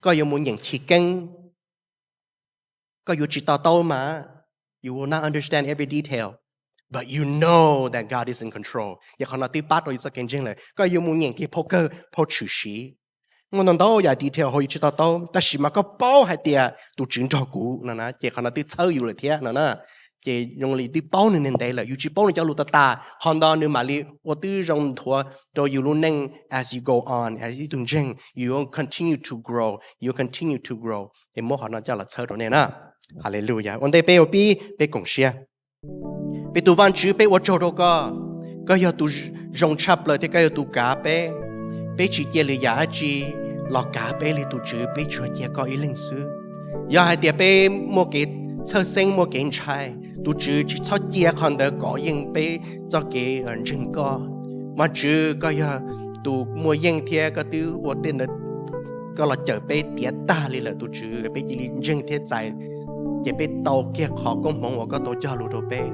koj yuav mus nyeem Chiv Keeb, koj yuav tsis to taub mas, you will not understand every detail, but you know that God is in control. Ces qhov no twb pab rau yus txoj kev ntseeg lawm. Koj yuav mus nyeem kiag phau kawg, phau tshwm sim, muaj ntau ntau yam detail hauv yus tsis to taub, tab sis mas koj paub hais tias tus Tswv nrog kuv no na, ces qhov no twb txhawb yus lawm thiab no na. Ces zoo li twb paub nws ntev ntev lawm, yus tsis paub nws cov lus tas tas, qhov ntawd nws mam li ua tib zoo nthuav rau yus lub neej as you go on, as ib tug ntseeg, you will continue to grow, you will continue to grow. Es muab qhov no coj los txhawb rau nej na. Hallelujah. Ua ntej peb ua pib, peb koom siab. Peb tus Vajtswv, peb ua tsaug rau koj. Koj yog tus zoo tshaj plaws thiab koj yog tus kav peb. Peb tsis cia lwm yam dab tsi los kav peb li tus Tswv, peb tsuas cia koj ib leeg xwb. Yog hais tias peb muaj kev txhawj xeeb, muaj kev ntshai, tus Tswv tsis txhob cia qhov ntawd kov yeej peb txoj kev ntseeg koj. Vajtswv, koj yog tus muaj yeej thiab koj twb ua tej ntawd, koj los cawm peb tiav tag li lawm tus Tswv, peb cia li ntseeg thiab txais, ces peb tau kiag qhov koob hmoov uas koj tau cog lus rau peb.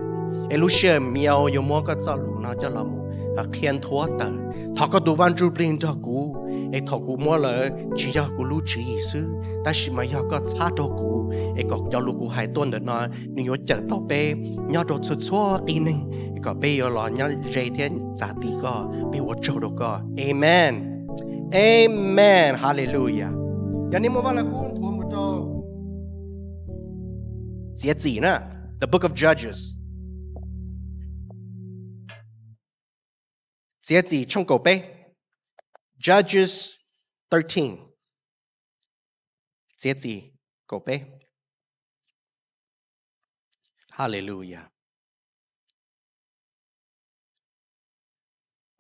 Es lub sij hawm me yuav muab koj txoj lus no coj los mus qhia nthuav tawm. Thov koj tus Vaj Ntsujplig nrog kuv, es thaum kuv muab lawm tsis yog kuv lub tswv yim xwb, tab sis mas yog koj txhab rau kuv, es kom cov lus kuv hais tuaj ntawm no nws yuav cawm tau peb nyob rau txhua txhua qib neeg, es kom peb yuav los nyob ze thiab txav ti koj. Peb ua tsaug rau koj. Amen. Amen. Hallelujah. Yog nej muaj Vaj Lug Kub nthuav mus rau Txiav Txim na, the book of Judges. Txiav Txim tshooj kaum peb, Judges thirteen. Txiav Txim kaum peb. Hallelujah.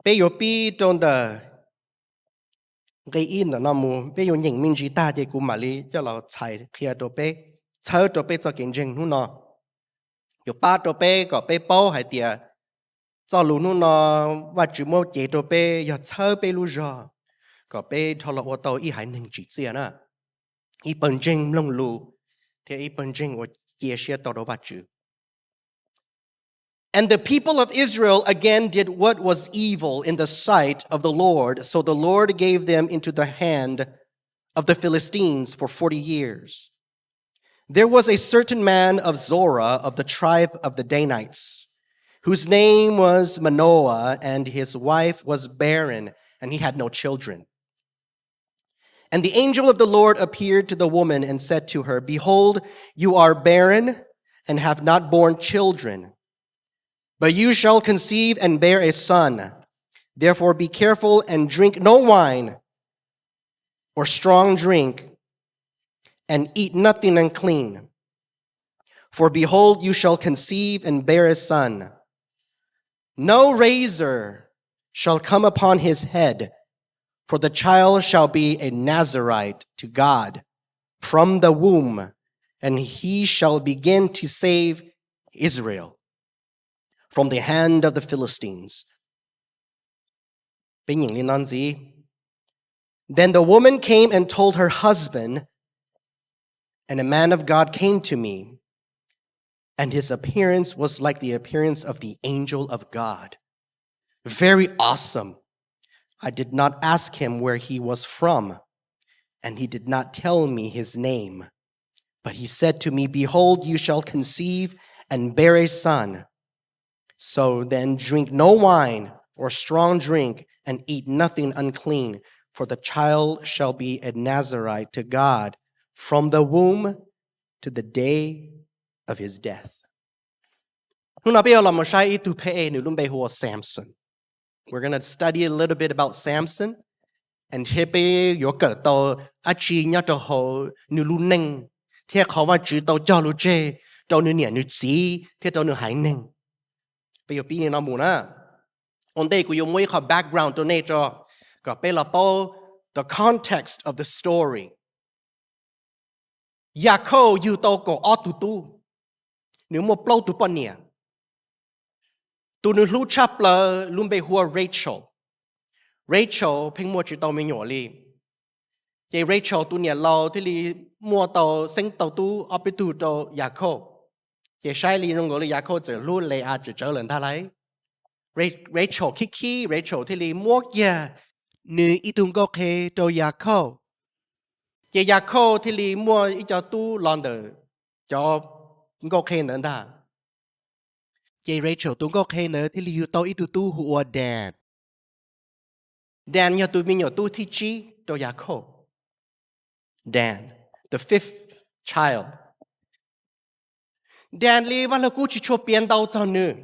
Peb yuav pib rau ntawm nqe ib ntawm no mus, peb yuav nyeem me ntsis tag ces kuv mam li coj los txhais qhia rau peb, txhawb rau peb txoj kev ntseeg hnub no. Yuav pab rau peb kom peb paub hais tias txoj lus hnub no Vajtswv muab cev rau peb yog txhawb peb lub zog kom peb rho los ua tau ib haiv neeg tsim txiaj na, ib pawg ntseeg mloog lus, thiab ib pawg ntseeg uas cia siab tau rau Vajtswv. And the people of Israel again did what was evil in the sight of the Lord, so the Lord gave them into the hand of the Philistines for forty years. There was a certain man of Zorah of the tribe of the Danites, whose name was Manoah, and his wife was barren, and he had no children. And the angel of the Lord appeared to the woman and said to her, Behold, you are barren and have not borne children, but you shall conceive and bear a son. Therefore be careful and drink no wine or strong drink, and eat nothing unclean. For behold, you shall conceive and bear a son. No razor shall come upon his head, for the child shall be a Nazarite to God from the womb, and he shall begin to save Israel from the hand of the Philistines. Peb nyeem li no ntxiv. Then the woman came and told her husband, and a man of God came to me, and his appearance was like the appearance of the angel of God, very awesome. I did not ask him where he was from, and he did not tell me his name. But he said to me, Behold, you shall conceive and bear a son. So then drink no wine or strong drink, and eat nothing unclean, for the child shall be a Nazarite to God from the womb to the day of his death. Hnub no peb yuav los mus saib ib tug phab ej, nws lub npe hu ua Samson. We're gonna study a little bit about Samson, and thiab peb yuav kawm tau dab tsi nyob rau hauv nws lub neej, thiab qhov Vajtswv tau cog lus tseg rau nws niam nws txiv thiab rau nws haiv neeg. Peb yuav pib li no mus na. Ua ntej kuv yuav muab ib qho background rau nej tso, kom peb los paub the context of the story. Yakhauj yug tau kaum ob tug tub, nws muaj plaub tug poj niam. Tus nws hlub tshaj plaws lub npe hu ua Rachel. Rachel pheej muaj tsis tau me nyuam li, ces Rachel tus niam laus thiaj li muaj tau, xeeb tau tub ob peb tug rau Yakhauj. Ces saib li zoo nkaus li Yakhauj txawm hlub Leas tsawv tsawv lawm ntag lauj. Rachel khib khib, Rachel thiaj li muab kiag nws ib tug nkauj qhe rau Yakhauj. Ces Yakhauj thiaj li muaj ib co tub los ntawm cov nkauj qhev ntawd ntag. Ces Rachel tus nkauj qhev ntawd thiaj li yug tau ib tug tub hu ua Dan. Dan yog tus me nyuam tub thib tsib rau Yakhauj. Dan, the fifth child. Dan li Vaj Lug Kub tsis tshua piav ntau txog nws.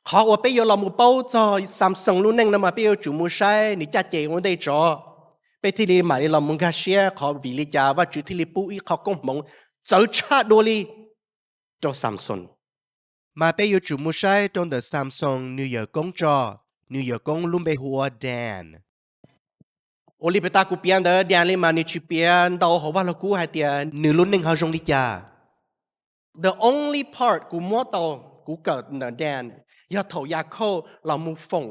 Qhov uas peb yuav los mus paub txog Xampsoos lub neej no mas peb yuav tsum mus saib nws caj ces ua ntej tso, peb thiaj li mam li los mus nkag siab qhov vim li cas Vajtswv thiaj li pub ib qho koob hmoov txawv tshaj dua li rau Xampsoos. Mas peb yuav tsum mus saib rau ntawm Xampsoos nws yawm koob tso, nws yawm koob lub npe hu ua Dan. Ua li peb tas kuv piav ntawd, Dan li mas nws tsis piav ntau hauv Vaj Lug Kub hais tias nws lub neej ho zoo li cas. The only part kuv muab tau, kuv kawm ntawm Dan, yog thaum Yakhauj los mus foom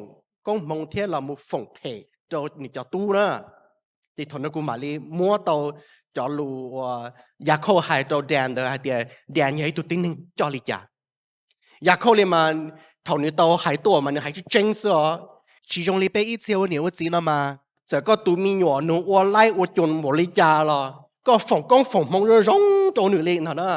koob hmoov thiab los mus foom phem rau nws cov tub na. Ces thaum no kuv mam li muab tau cov lus uas Yakhauj hais rau Dan ntawd hais tias Dan yog ib tug tib neeg coj li cas. Yakhauj li mas thaum nws tau hais tuaj mas nws hais tseeb tseeb xwb os. Tsis zoo li peb ib txhia ua niam ua txiv no mas, txawm koj tus me nyuam nws ua laib ua cuag npaum li cas los koj foom koob foom hmoov zoo zoo rau nws li no na.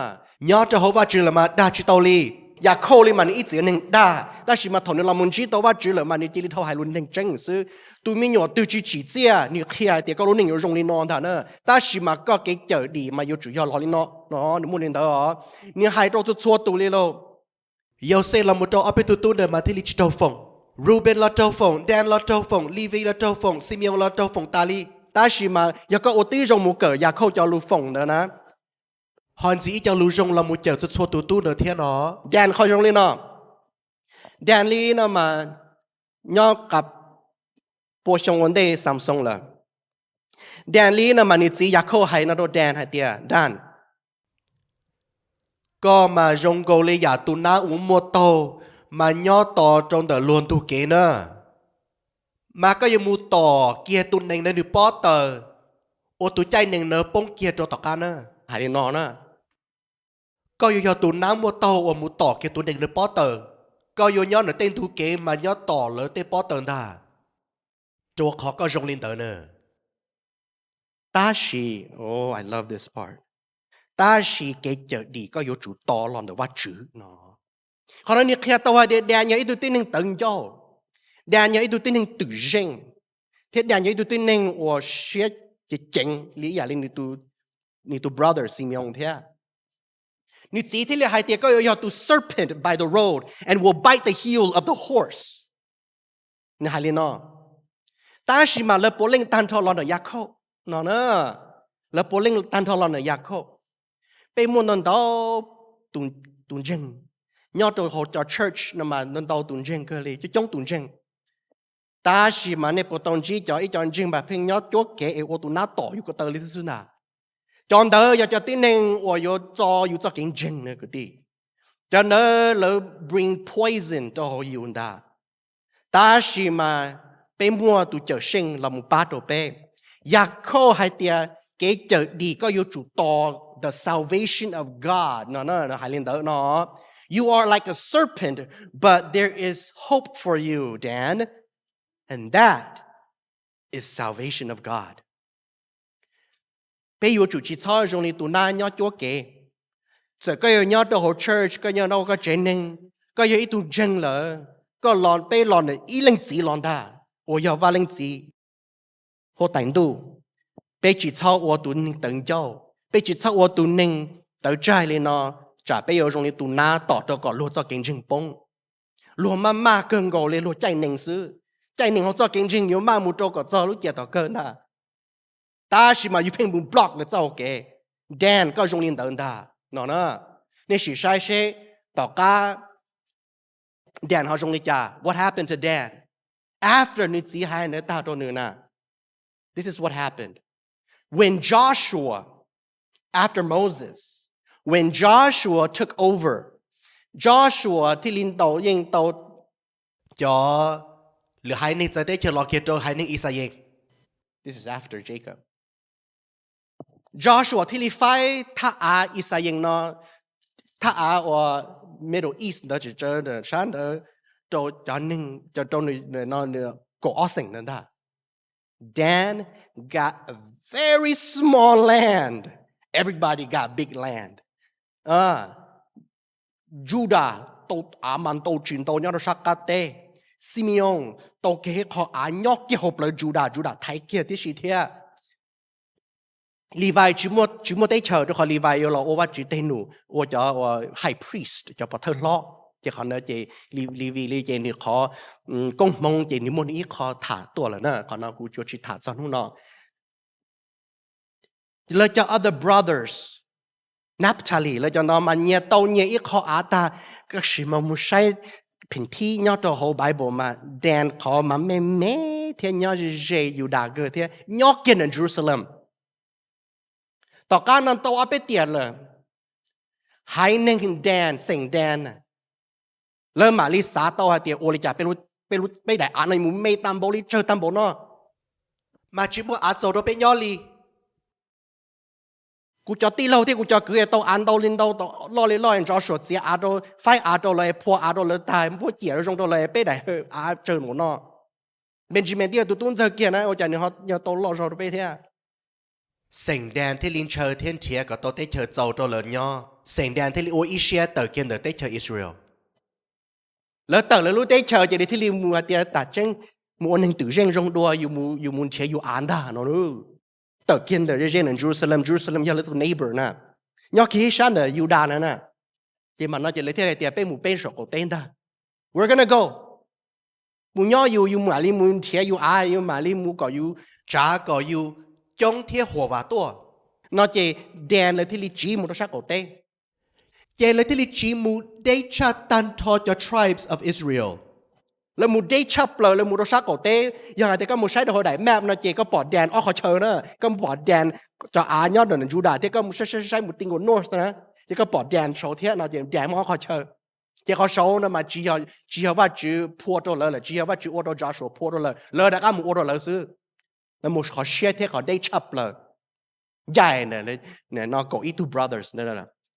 Nyob rau hauv Vajtswv lawm mas dag tsis tau li. Yakhauj li mas nws ib txwm neeg dag, tab sis mas thaum nws los mus ntsib tau Vajtswv lawm mas nws cia li dhau hais lus neeg tseeb xwb. Tus me nyuam twg tsis tsim txiaj nws qhia tias koj lub neej yuav zoo li no ntag na, tab sis mas koj kev cawm dim mas yuav tsum yog los li no no, nws muaj li ntawd os. Nws hais rau txhua txhua tus li lauj. Yauxej los mus rau ob peb tug tub ntawd mas thiaj li tsis raug foom. Reuben los raug foom, Dan los raug foom, Levi los raug foom, Simeos los raug foom tas li. Tab sis mas yog koj ua tib zoo mus kawm Yakhauj cov lus foom ntawd na, ho ntxiv ib co lus zoo los mus cawm txhua txhua tus tub ntawd thiab no. Dan qhov zoo li no. Dan li no mas nyob qab pua xyoo ua ntej Xampsoos lawm. Dan li no mas nws txiv Yakhauj hais no rau Dan hais tias, Dan, koj mas zoo nkaus li yam tus nab uas muaj taug mas nyob tos rau ntawm luag ntug kev na. Mas koj yuav mus tom kiag tus nees ntawd nws pob taws, ua tus caij nees ntawd poob kiag rau tom qab na. Hais li no na, koj yuav yog tus nab muaj taug uas mus tom kiag tus nees ntawd pob taws. Koj yuav nyob ntawm tej ntug kev mas nyob tom lawv tej pob taws ntag, rau qhov koj zoo li ntawd na. Tab sis, oh, I love this part. Tab sis kev cawm dim koj yuav tsum tos los ntawm Vajtswv no. Qhov no nws qhia tau hais tias Dan yog ib tug tib neeg tawv ncauj, Dan yog ib tug tib neeg twm zeej, thiab Dan yog ib tug tib neeg uas siab ceev ceev li ib yam li nws tus brother Simeon thiab. Nws txiv thiaj li hais tias koj yuav yog tus serpent by the road and will bite the heel of the horse. Nws hais li no. Tab sis mas lawv puav leej tag nrho los ntawm Yakhauj no na. Lawv puav leej tag nrho los ntawm Yakhauj. Peb muaj ntau ntau tus ntseeg nyob rau hauv cov church no mas ntau ntau tus ntseeg kawg li, coob coob tus ntseeg. Tab sis mas nej puas tau ntsib cov ib co ntseeg mas pheej nyob cuab kev es ua tus nab tom yus ko taw li xwb ntag. Cov ntawd yog cov tib neeg uas yuav txo yus txoj kev ntseeg na kwv tij. Cov ntawd lawv bring poison rau hauv yus ntag. Tab sis mas peb muaj tus Cawmseej los mus pab rau peb. Yakhauj hais tias kev cawm dim koj yuav tsum tos the salvation of God no, hais li ntawd no. You are like a serpent, but there is hope for you, Dan, and that is salvation of God. Peb yuav tsum tsis txhob zoo li tus nab nyob cuab kev. Txawm koj yuav nyob rau hauv church, koj nyob rau koj tsev neeg, koj yog ib tug ntseeg lawm, koj los, peb los ntawm ib leej txiv los ntag uas yog Vaj Leej Txiv Huab Tais Ntuj. Peb tsis txhob ua tus neeg tawv ncauj, peb tsis txhob ua tus neeg tawv tsaig li no, tsam peb yuav zoo li tus nab tom rau kom luag txoj kev ntseeg poob. Luag maj maj kawg nkaus li luag caij nees xwb. Caij nees hauv txoj kev ntseeg yuav maj mus rau kom txog lub caij tom kawg ntag. Tab sis mas yus pheej mus block lawv txoj hau kev. Dan, koj zoo li ntawd ntag no na. Nej sim saib seb tom qab Dan ho zoo li cas. What happened to Dan? After nws txiv hais ntawd tag rau nws na, this is what happened. When Joshua, after Moses, when Joshua took over, Joshua thiaj li ntaus yeej tau cov lwm haiv neeg txawv teb chaws los kiag rau haiv neeg Yixalayees. This is after Jacob. Joshua thiaj li faib thaj av Yixalayees no, thaj av uas Middle East ntawd, sab ntawd, rau cov neeg, rau kaum ob xeem ntawd ntag. Dan got a very small land. Everybody got big land. Judah tau av mas ntau tsis ntau nyob rau sab qab teb. Simeon tau kiag ib qho av nyob kiag hauv plawv Judah, Judah thaiv kiag tib si thiab. Levi tsis muaj teb chaws rau qhov Levi yuav los ua Vajtswv tej num, ua cov high priest, cov pov thawj hlob. Ces qhov no ces Levi li ces nws qhov koob hmoov ces nws muaj nws ib qho tham tuaj lawm na, qhov no kuv tsuas tsis tham txog hnub no. Lawv cov other brothers, Naphtali, lawv cov no mas nyias tau nyias ib qho av tag, tab sis mas mus saib phim thib nyob rau hauv Bible mas Dan qhov mas me me thiab nyob ze ze Yudas kawg thiab nyob kiag ntawm Jerusalem. Tom qab no tau ob peb tiam lawm, haiv neeg Dan, xeem Dan, lawv mam li xav tau hais tias ua li cas peb daim av no mus me tag npaum li tsawg tag npaum no, mas tsis muaj av txaus rau peb nyob li. Kuv cov tij laug thiab kuv cov kwv tau av ntau li ntau, loj li loj, Joshua txiav av rau, faib av rau lawv, phua av rau lawv tag, muab ciam zoo rau lawv, peb daim av tsawg npaum no. Benjamin twb yog tus tub ntxawg kiag na, ua cas nws ho yog tau loj zog rau peb thiab? Xeem Dan thiaj li ntshaw thiab nrhiav kom tau teb chaws txaus rau lawv nyob, xeem Dan thiaj li ua ib siab tawm kiag ntawm teb chaws Israel. Lawv tawm lawv lub teb chaws ces nws thiaj li mus hais tias tam tseeb mus ua neeg twm zeej zoo dua, yus mus nrhiav yus av ntag no. Tawm kiag ntawm ze ze ntawm Jerusalem, Jerusalem yog lawv tus neighbor na, nyob kiag ib sab ntawm Yudas na na. Ces mam no ces lawv thiaj hais tias peb mus peb saum qaum teb ntag. We're gonna go. Mus nyob yus, yus mam li mus nrhiav yus av, yus mam li mus kom yus tsav kom yus coob thiab huam vam tuaj. No ces Dan lawv thiaj li tsiv mus rau sab qaum teb. Ces lawv thiaj li tsiv mus deb tshaj tag nrho cov tribes of Israel. Lawv mus deb tshaj plaws, lawv mus rau sab qaum teb. Yog hais tias koj mus saib rau hauv daim map no ces koj pom Dan ob qhov chaw na, koj pom Dan cov av nyob rau Judah thiab koj mus saib saib saib mus ti nkaus north na, ces koj pom Dan saud thiab no ces Dan muaj ob qhov chaw. Ces qhov saud no mas tsis yog Vajtswv phua rau lawv lawm, tsis yog Vajtswv ua rau Joshua phua rau lawv, lawv rov qab mus ua rau lawv xwb. Lawv mus qhov siab thiab qhov deb tshaj plaws. Ncaim no kaum ib tug brothers,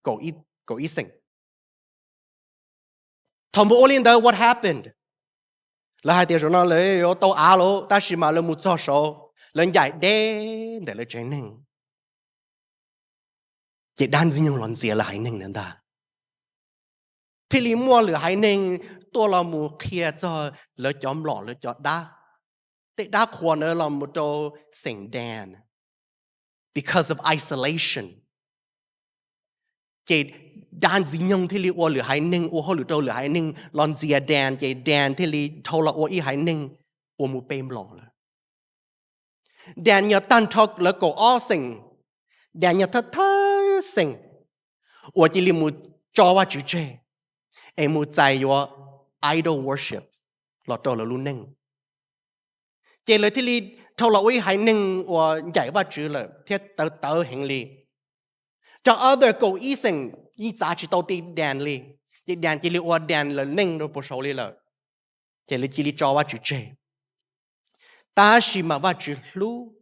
kaum ib xeem. Thaum mus ua li ntawd what happened? Lawv hais tias zaum no lawv yuav tau av lawm, tab sis mas lawv mus txog saud, lawv ncaim deb ntawm lawv tsev neeg, ces dab Ntxwg Nyoog los ntxias lawv haiv neeg ntawd ntag. Thiaj li muaj lwm haiv neeg tuaj los mus qhia txog lawv cov mlom lawv cov dab, tej dab qhuas ntawd los mus rau xeem Dan because of isolation. Ces dab Ntxwg Nyoog thiaj li ua lwm haiv neeg, ua hauj lwm rau lwm haiv neeg los ntxias Dan, ces Dan thiaj li dhau los ua ib haiv neeg uas mus pe mlom lawm. Dan yog tag nrho lawv kaum ob xeem, Dan yog thawj thawj xeem uas cia li mus tso Vajtswv tseg es mus txais yuav idol worship los rau lawv lub neej. Ces lawv thiaj li dhau los ua ib haiv neeg uas ncaim Vajtswv lawm thiab tawv tawv heev li. Cov other kaum ib xeem yeej txav tsis tau ti Dan li, ces Dan cia li ua Dan lawv neej rau puag saud li lawm, ces lawv cia li tso Vajtswv tseg. Tab sis mas Vajtswv hlub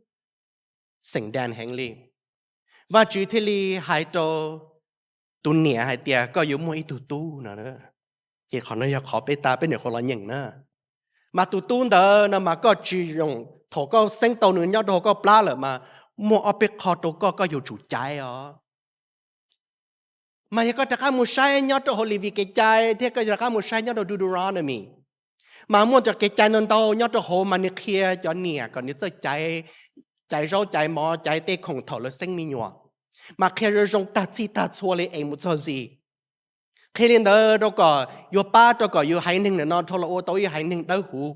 xeem Dan heev li. Vajtswv thiaj li hais rau tus niam hais tias koj yuav muaj ib tug tub no. Ces qhov no yog qhov peb tas peb nyuam qhuav los nyeem na. Mas tus tub ntawd no mas koj tsis zoo, thaum koj xeeb tau nws nyob rau hauv koj plab lawm mas muaj ob peb qho rau koj, koj yuav tsum caiv os. Mas yog koj rov qab mus saib nyob rau hauv Levi kev cai thiab koj rov qab mus saib nyob rau Deuteronomy, mas muaj cov kev cai ntau ntau nyob rau hauv mas nws qhia cov niam kom nws txawj caiv, caiv zaub caiv mov, caiv tej khoom thaum lawv xeeb me nyuam, mas qhia zoo zoo tag txhij tag txhua li es mus txog zis. Qhia li ntawd rau kom yuav pab rau kom yus haiv neeg ntawm no dhau los ua tau ib haiv neeg dawb huv,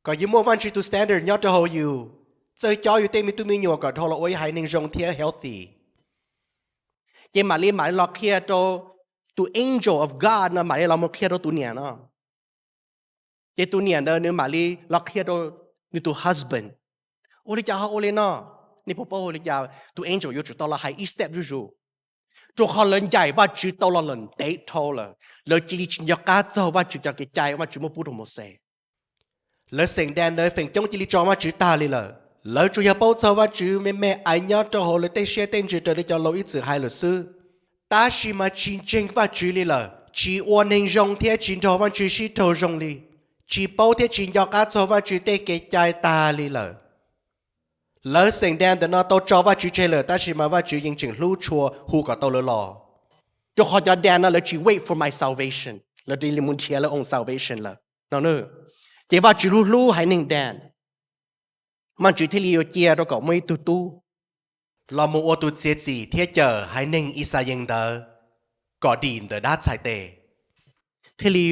kom yus muaj Vajtswv tus standard nyob rau hauv yus, txawj cob yus tej me tub me nyuam kom dhau los ua ib haiv neeg zoo thiab healthy. Ces mam li mam li los qhia rau, tus angel of God no mam li los mus qhia rau tus niam no. Ces tus niam ntawd nws mam li los qhia rau nws tus husband. Ua li cas ho ua li no? Nej puas paub ua li cas tus angel yuav tsum tau los hais ib step zuj zus? Rau qhov lawv ncaim Vajtswv tau los lawm ntev dhau lawm, lawv cia li tsis nco qab txog Vajtswv cov kev cai Vajtswv muab pub rau Mauxes. Lawv xeem Dan ntawd feem coob cia li tso Vajtswv tag li lawm. Lawv tsuas yog paub txog Vajtswv me me ais nyob rau hauv lawv tej siab tej ntsws raws li cov laus ib txwm hais lawm xwb. Tab sis mas tsis ntseeg Vajtswv li lawm, tsis ua neeg zoo thiab tsis nrog Vajtswv sib raug zoo li, tsis paub thiab tsis nco qab txog Vajtswv tej kev cai tag li lawm. Lawv xeem Dan ntawm no tau tso Vajtswv tseg lawm, tab sis mas Vajtswv yeej tseem hlub tshua hu kom tau lawv los. Rau qhov cov Dan no lawv tsis wait for my salvation, lawv cia li mus nrhiav lawv own salvation lawm no. Ces Vajtswv hlub hlub haiv neeg Dan, Vajtswv thiaj li yuav cia rau kom muaj ib tug tub los mus ua tus txiav txim thiab cawm haiv neeg Yixalayees ntawd kom dim ntawm dab txhais tes. Thiaj li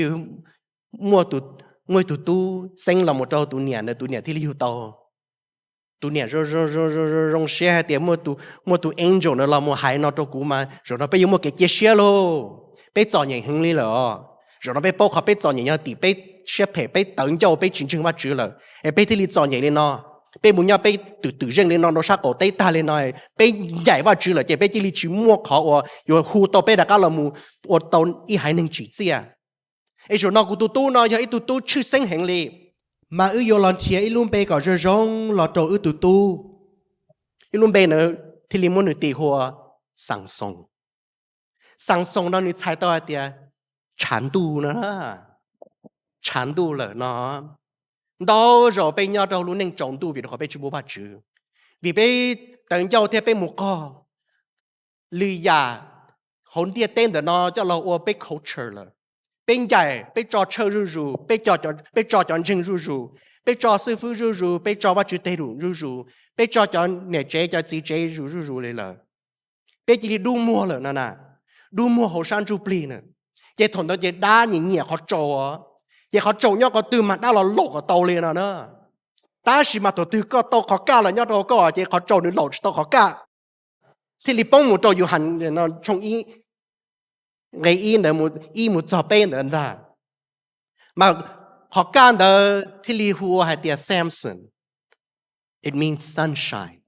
muaj ib tug tub xeeb los mus rau tus niam ntawd, tus niam thiaj li yug tau. Tus niam zoo zoo siab hais tias, muaj tus angel na los mus hais no rau kuv mas zaum no peb yuav muaj kev cia siab lauj. Peb txom nyem heev li lawm os. Zaum no peb paub qhov peb txom nyem yog tim peb siab phem, peb tawv ncauj, peb tsis ntseeg Vajtswv lawm es peb thiaj li txom nyem li no. Peb mus nyob peb twm twm zeej li no rau sab qaum teb tag li no, peb ncaim Vajtswv lawm ces peb cia li tsis muaj qhov uas yuav hu tau peb rov qab los mus ua tau ib haiv neeg tsim txiaj. Es zaum no kuv tus tub no yog ib tug tub tshwj xeeb heev li, mas wb yuav los nrhiav ib lub npe kom zoo zoo los rau wb tus tub. Ib lub npe na, thiaj li muab nws tis hu ua Xaxoos. Xaxoos no nws txhais tau hais tias tshav ntuj no, tshav ntuj lawm no. Ntau zaus peb nyob rau lub neej tsaus ntuj vim rau qhov peb tsis muaj Vajtswv, vim peb tawv ncauj thiab peb mus qog lwm yam hauv ntiaj teb ntawm no coj los ua peb culture lawm. Peb ncaim, peb tso tshawj zuj zus, peb tso cov ntseeg zuj zus, peb tso xib fwb zuj zus, peb tso Vajtswv tej lus zuj zus, peb tso cov niam tsev cov txiv tsev zuj zus li lawm. Peb cia li dub muag lawm no na, dub muag hauv sab ntsuj plig na. Ces thaum ntawd ces dab nyiam nyiam qhov tsaus, ces qhov tsaus nyob qhov twg mas dab los laum kom tau li no na. Tab sis mas thaum twg koj tau qhov kaj los nyob rau koj ces qhov tsaus nws laum tsis tau qhov kaj. Thiaj li poob mus rau Yauhas tshooj ib, nqe ib ntawd, ib mus txog peb ntawd ntag. Mas qhov kaj ntawd thiaj li hu ua hais tias Samson. It means sunshine.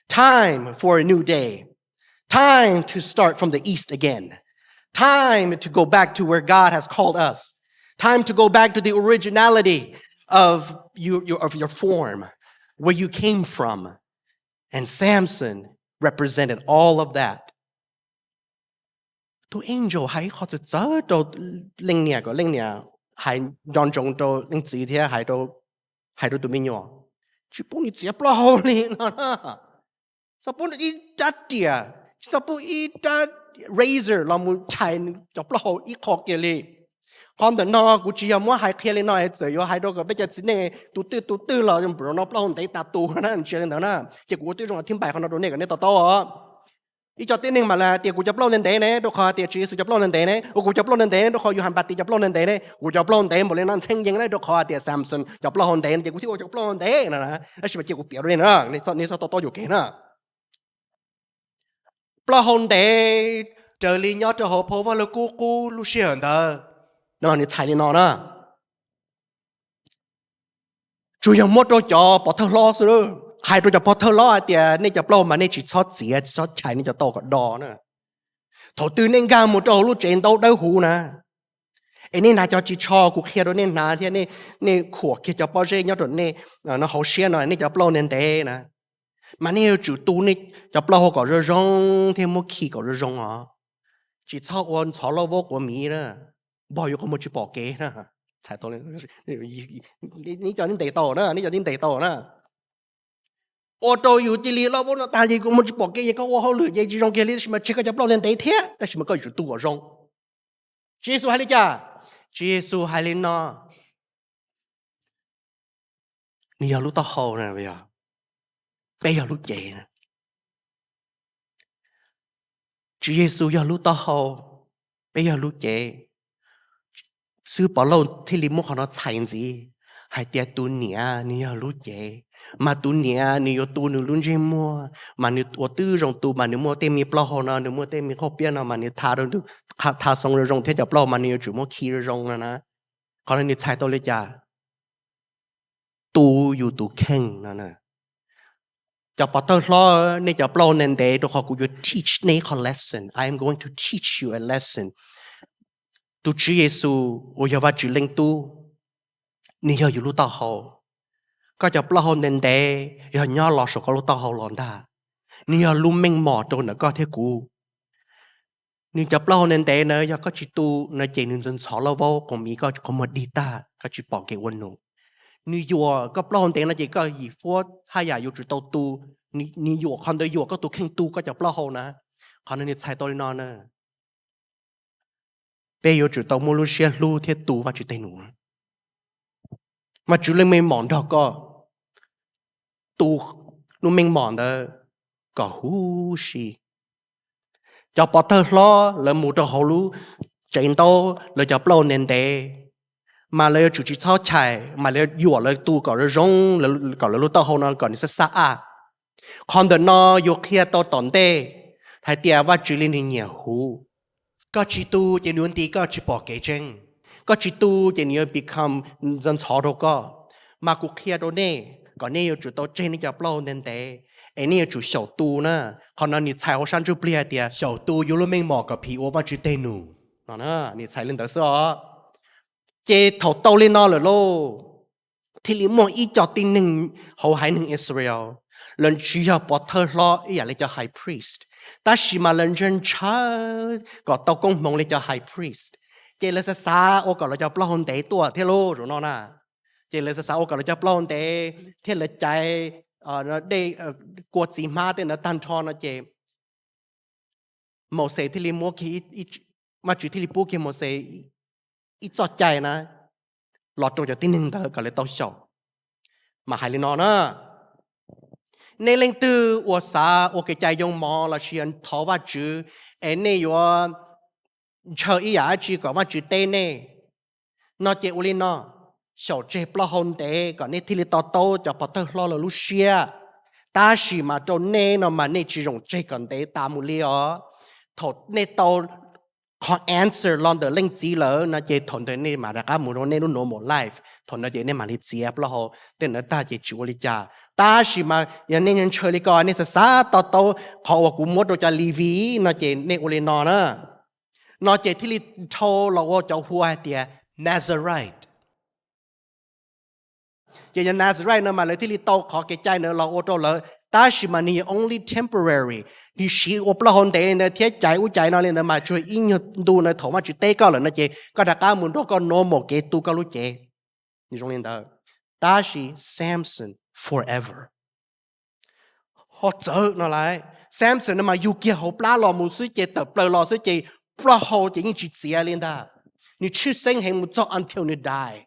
Time for a new day. Time to start from the east again. Time to go back to where God has called us. Time to go back to the originality of your, your, of your form, where you came from. And Samson represented all of that. Tus angel hais ib qho txawv txawv rau leej niam kom leej niam hais nco ntsoov rau leej txiv thiab hais rau tus me nyuam, tsis pub nws txiav plaub hau li no. Txhob pub ib rab riam, tsis txhob pub ib rab razor los mus chais cov plaub hau ib qho kiag li. Qhov ntawm no kuv tsis yog muab hais qhia li no es txawm yuav hais rau kom peb cov txiv neej tus twg tus twg los no plaub hau ntev tas tus na, tsis li ntawd na. Ces kuv ua tib zoo thiab npais qhov no rau nej kom nej to taub. Ib co tib neeg mam li tias kuv cov plaub hau ntev ntev ne rau qhov tias Tswv Yexus cov plaub hau ntev ntev ne, ua kuv cov plaub hau ntev ntev ne rau qhov Yuhas Npatias cov plaub hau ntev ntev ne, kuv cov plaub hau ntev npaum li no ntxhee yees na rau qhov tias Samson cov plaub hau ntev ne, ces kuv thiaj ua cov plaub hau ntev no na. Tab sis mas cia kuv piav rau nej, nej txhob to taub yuam kev na. Plaub hau ntev raws li nyob rau hauv phau Vaj Lug Kub qub lub sij hawm ntawd no nws txhais li no na. Tsuas yog muab rau cov pov thawj hlob xwb, hais rau cov pov thawj hlob hais tias nej cov plaub hau mas nej tsis txhob txiav tsis txhob chais nej cov taub hau kom do na. Thaum twg nej nkag mus rau hauv lub tsev ntaub dawb huv na, es nej hnav cov ris tsho kuv qhia rau nej hnav thiab nej khuam kiag cov pob zeb nyob rau nej hauv siab no, nej cov plaub hau ntev ntev na, mas nej yuav tsum tu nej cov plaub hau kom zoo zoo thiab muab khi kom zoo zoo os. Tsis txhob ua ntxhov lauj vaub quav miv na, npog yuav qhov muag tsis pom kev na. Neb cov neb ntes tau na, neb cov neb ntes tau na. Ua rau yus cia li lauj vaub no tag li qhov muag tsis pom kev, yog koj ua hauj lwm ces tsis zoo kiag li, tab sis mas tseg koj cov plaub hau ntev thiab, tab sis mas koj yuav tsum tu kom zoo. Tswv Yexus hais li cas? Tswv Yexus hais li no, nws yog lub taub hau na, peb yog lub cev. Tswv Yexus yog lub taub hau, peb yog lub cev. Xib hwb Pov Lauj thiaj li muab qhov no txhais ntxiv hais tias tus niam nws yog lub cev, mas tus niam nws yuav tu nws lub ntsej muag, mas nws ua tib zoo tu mas nws muaj tej me plaub hau no, nws muaj tej me qauj piab no mas nws tha, tha xoo zoo zoo thiab cov plaub hau mas nws yuav tsum muab khi zoo zoo no na. Qhov no nws txhais tau li cas? Tu yus tus kheej no. Cov pov thawj hlob, nej cov plaub hau ntev ntev rau qhov kuv yuav teach nej qhov lesson. I am going to teach you a lesson. Tus Tswv Yexus uas yog Vajtswv Leej Tub, nws yog yus lub taub hau. Koj cov plaub hau ntev ntev yog nyob los saum koj lub taub hau los ntag. Nws yog lub meej mom rau ntawm koj thiab kuv. Nws cov plaub hau ntev ntev na yog koj tsis tu no ces nws ntxhov lauj vaub quav miv, koj qhov muag dig tag, koj tsis pom kev ua num. Nws yuam koj plaub hau ntev no ces koj yim fuab haj yam yuav tsum tau tu. Nws yuam qhov ntawd yuam koj tus kheej tu koj cov plaub hau na. Qhov no nws txhais tau li no na. Peb yuav tsum tau muaj lub siab hlub thiab tu Vajtswv tej num. Vajtswv lub meej mom nrog koj tu lub meej mom ntawd kom huv si. Cov pov thawj hlob lawv mus rau hauv lub tsev ntaub lawv cov plaub hau ntev ntev, mas lawv yuav tsum tsis txhob chais, mas lawv yuam lawv tu kom zoo zoo, kom lawv lub taub hau no kom nws xab xab aj. Qhov ntawm no yuav qhia tau tom ntej hais tias Vajtswv li nws nyiam huv. Koj tsis tu ces nws yuav nti koj tsis pom kev tseeb. Koj tsis tu ces nws yuav become ntxhov rau koj. Mas kuv qhia rau nej kom nej yuav tsum tau tseg nej cov plaub hau ntev ntev, es nej yuav tsum xyaum tu na. Qhov no nws txhais hauv sab ntsuj plig hais tias xyaum tu yuav lub meej mom kom phim ua Vajtswv tej num. Nws txhais li ntawd xwb os. Ces thaum tau li no lawm lauj, thiaj li muaj ib co tib neeg hauv haiv neeg Israel, lawv tsis yog pov thawj hlob ib yam li cov high priest, tab sis mas lawv ntshaw ntshaw kom tau koob hmoov li cov high priest. Ces lawv xav xav ua kom lawv cov plaub hau ntev tuaj thiab lauj zaum no na. Ces lawv xav xav ua kom lawv cov plaub hau ntev thiab lawv caiv dej kua txiv hmab tej ntawd tag nrho no ces Mauxes thiaj li muab, Vajtswv thiaj li pub kiag Mauxes ib txoj cai na los rau cov tib neeg ntawd kom lawv tau xyaum. Mas hais li no na, nej leej twg uas xav ua kev cai yoo mov los sis yog thov Vajtswv es nej yuav ntshaw ib yam dab tsi kom Vajtswv teb nej no ces ua li no, xyaum tseg plaub hau ntev kom nej thiaj li to taub cov pov thawj hlob lawv lub siab. Tab sis mas rau nej no mas nej tsis zoo tseg kom ntev tas mus li os. Thaum nej tau qhov answer los ntawm leej txiv lawm no ces thaum ntawd nej mam rov qab mus rau nej lub normal life, thaum ntawd ces nej mam li txiav plaub hau tej ntawd tag ces tsis ua li cas. Tab sis mas yog nej ntshaw li ko, nej xav xav to taub qhov uas kuv muab rau cov Levi no ces nej ua li no na, no ces thiaj li dhau los ua cov hu ua hais tias Nazarite. Ces cov Nazarite no mas lawv thiaj li tau qhov kev cai ntawd los ua rau lawv, tab sis mas nws yog only temporary, nws siv ua plaub hau ntev li ntawd thiab caiv ub caiv no li ntawd mas tsuas ib nyuag ntu na, thaum Vajtswv teb koj lawm no ces koj rov qab mus nrog koj normal kev tu koj lub cev. Nws zoo li ntawd, tab sis Samson forever. Ho txawv no lawm, Samson no mas yug kiag hauv plab los mus xwb ces tawm plaws los xwb ces plaub hau ces yeej tsis txiav li ntag. Nws tshwj xeeb heev mus txog until nws die.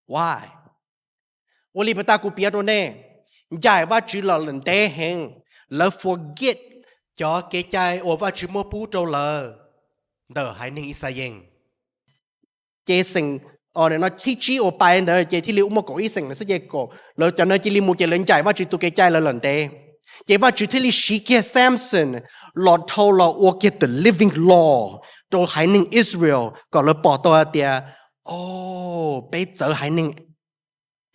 Why? Ua li puas tas kuv piav rau nej, ncaim Vajtswv los lawm ntev heev, lawv forget cov kev cai uas Vajtswv muab pub rau lawv ntawm haiv neeg Ixayees. Ces xeem no thib tsib uas pais ntawd ces thiaj li muaj kaum ib xeem lawm xwb ces lawv cov no cia li mus ces lawv ncaim Vajtswv tus kev cai lawv lawm ntev. Ces Vajtswv thiaj li siv kiag Samson los dhau los ua kiag the living law rau haiv neeg Israel kom lawv pom tau hais tias, o, peb txawv haiv neeg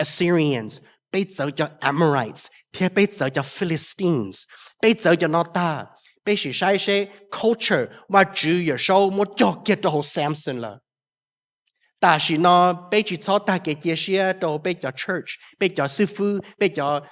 Assyrians, peb txawv cov Amorites thiab peb txawv cov Philistines, peb txawv cov no tag. Peb sim saib seb culture Vajtswv Yawm Saub muab cog kiag rau hauv Samson lawm. Tam sim no peb tsis txhob tag kev cia siab rau peb cov church, peb cov xib fwb, peb cov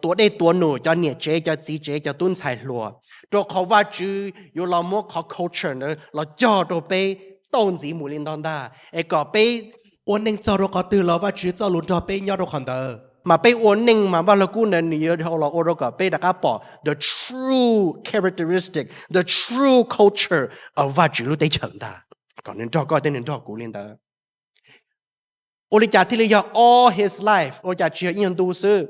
tua dej tua num, cov niam tsev, cov txiv tsev, cov tub ntxhais hluas, rau qhov Vajtswv yuav los muab qhov culture ntawd los cog rau peb tauj ntxiv mus li no ntag, es kom peb ua neej txog rau qhov twg los Vajtswv txoj lus nrog peb nyob rau qhov ntawd. Mas peb ua neej mas Vaj Lug Kub ntawd nws yuav dhau los ua rau kom peb rov qab pom the true characteristic, the true culture of Vajtswv lub teb chaws ntag, kom nws nrog koj thiab nws nrog kuv li ntawd. Ua li cas thiaj li yog all his life, ua li cas tsis yog ib nyuag ntu xwb?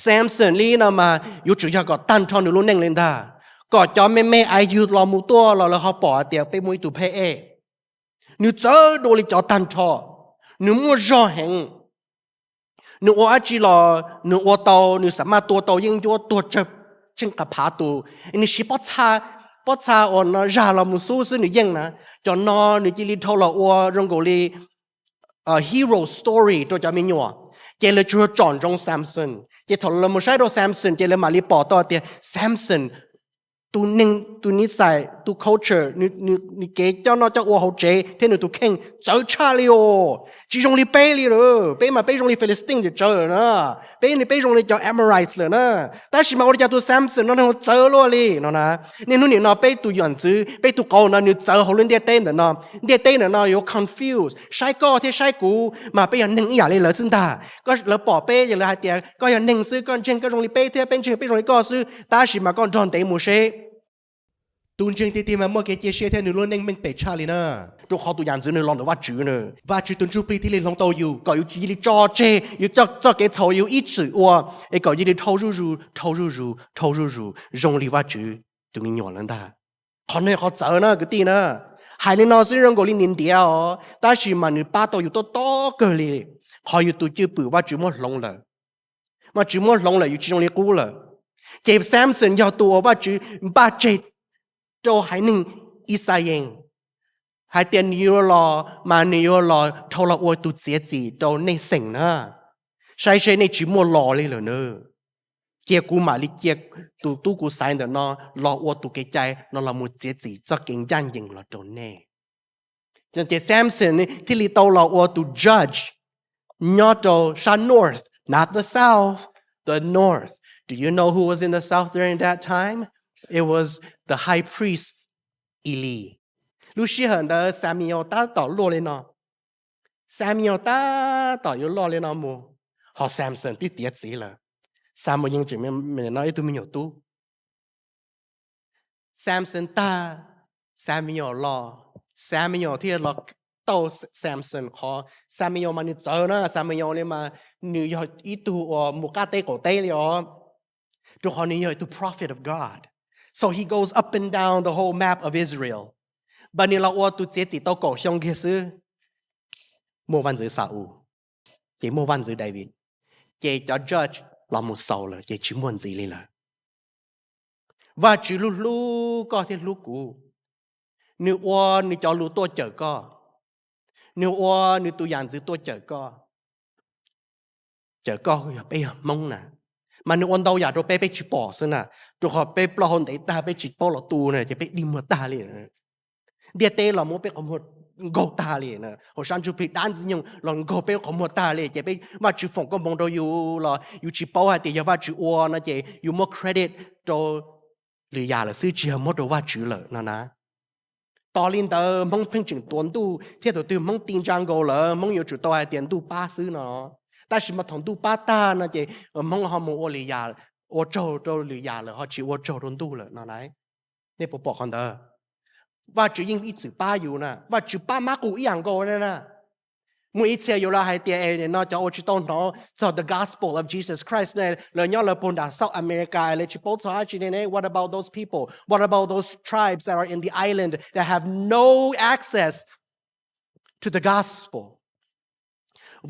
Samson li no mas yuav tsum yog kom tag nrho nws lub neej li ntag, kom cov me me aiv yug los mus tuaj los lawv ho pom hais tias peb muaj ib tug pheb ej. Nws txawv dua li cov tag nrho, nws muaj zog heev. Nws ua dab tsi los nws ua tau, nws xam maj tua tau yeeb ncuab tuag tsawg tseej qas phav tus, nws siv pob txha uas no zag los mus xub xwb nws yeej na. Cov no nws cia li dhau los ua zoo nkaus li hero story rau cov me nyuam, ces lawv tsuas tsom ntsoov Samson. Ces thaum lawv mus saib rau Samson ces lawv mam li pom tau tias Samson Tus neeg, tus niv xais, tus culture, nws kev coj noj coj ua hauv tsev thiab nws tus kheej txawv tshaj li os. Tsis zoo li peb li lawm. Peb mas peb zoo li Philistine ces txawv lawm na. Peb, peb zoo li cov Amorites lawm na. Tab sis mas ua li cas tus Samson no nws txawv luaj li no na. Niaj hnub nim no peb tus yam ntxwv, peb tus qauv no nws txawv hauv lub ntiaj teb ntawm no. Ntiaj teb ntawm no yuav confuse, saib koj thiab saib kuv mas peb yog neeg ib yam li lawv xwb ntag. Lawv pom peb ces lawv hais tias koj yog neeg xwb, koj ntseeg koj zoo li peb thiab peb ntseeg peb zoo li koj xwb, tab sis mas koj nrog ntev mus seb. Tus ntseeg tiag tiag mas muaj kev cia siab thiab nws lub neej meej pem tshaj li na. Rau qhov tus yam ntxwv nws los ntawm Vajtswv na. Vajtswv tus Ntsuj Plig thiaj li hloov tau yus kom yus cia li tso tseg yus txoj kev txhaum yus ib txwm ua, es kom cia li dhau zuj zus, dhau zuj zus, dhau zuj zus zoo li Vajtswv tus me nyuam lawm ntag. Qhov no yog qhov txawv na kwv tij na. Hais li no xwb zoo nkaus li ntiav ntiav os, tab sis mas nws pab tau yus tob tob kawg li. Qhov yus tus cwj pwm Vajtswv muab hloov lawm. Vajtswv muab hloov lawm yus tsis zoo li qub lawm. Ces Samson yog tus uas Vajtswv npaj tseg rau haiv neeg Ixayees hais tias nws yuav los mas nws yuav los dhau los ua tus txiav txim rau nej xeem na. Saib seb nej tsis muaj los li lawm na, cia kuv mam li cia tus tub kuv xaiv ntawm no los ua tus kev cai no los mus txiav txim txoj kev ncaj ncees los rau nej. Ces Samson thiaj li tau los ua tus judge nyob rau sab north, not the south, the north. Do you know who was in the south during that time? It was the high priest Eli. Lub sij hawm ntawd Xamios tab tom luaj li no. Xamios tab tom yuav loj li no mus, ho Samson twb tiav txiv lawm. Xamios yeej tseem no ib tug me nyuam tub. Samson tag, Xamios los, Xamios thiaj los tau Samson qhov Xamios mas nws txawv na, Xamios li mas nws yog ib tug uas mus qab teb qaum teb li os, rau qhov nws yog tus prophet of God. So he goes up and down the whole map of Israel. Npaj nws los ua tus txiav txim tau kaum xyoo kiag xwb, muaj vaj ntxwv Xa-ules, ces muaj vaj ntxwv Daviv, ces cov judge los mus xaus lawm ces tsis muaj ntxiv li lawm. Vajtswv hlub hlub koj thiab hlub kuv, nws ua nws cov lus tuaj cawm koj, nws ua nws tus yam ntxwv tuaj cawm koj. Cawm koj yog peb yog Hmoob na, mas nws ua ntau yam rau peb, peb tsis pom xwb na, rau qhov peb plaub hau ntev tag peb tsis paub los tu na ces peb dig muag tag li. Ntiaj teb los muab peb qhov muag nkaug tag li, hauv sab ntsuj plig dab ntxwg nyoog los nkaug peb qhov muag tag li ces peb, Vajtswv foom koob hmoov rau yus los yus tsis paub hais tias yog Vajtswv ua no ces yus muab credit rau lwm yam lawm xwb tsis yog muab rau Vajtswv lawm no na. Tos li ntawd Hmoob pheej tseem tuav ntuj thiab thaum twg Hmoob ti ntsa nkaus lawm Hmoob yuav tsum tau hais tias ntuj pab xwb no. Tab sis mas thaum ntuj pab tag no ces Hmoob ho mus ua lwm yam, ua tsaug rau lwm yam lawm ho tsis ua tsaug rau ntuj lawm no na. Nej puas pom qhov ntawd? Vajtswv yeej ib txwm pab yus na, Vajtswv pab mab qus ib yam nkaus na. Muaj ib txhia yuav los hais tias no cov uas tsis tau hnov txog the gospel of Jesus Christ ne, lawv nyob lawv puag nram South America lawv tsis paub txog dab tsi ne. What about those people? What about those tribes that are in the island that have no access to the gospel?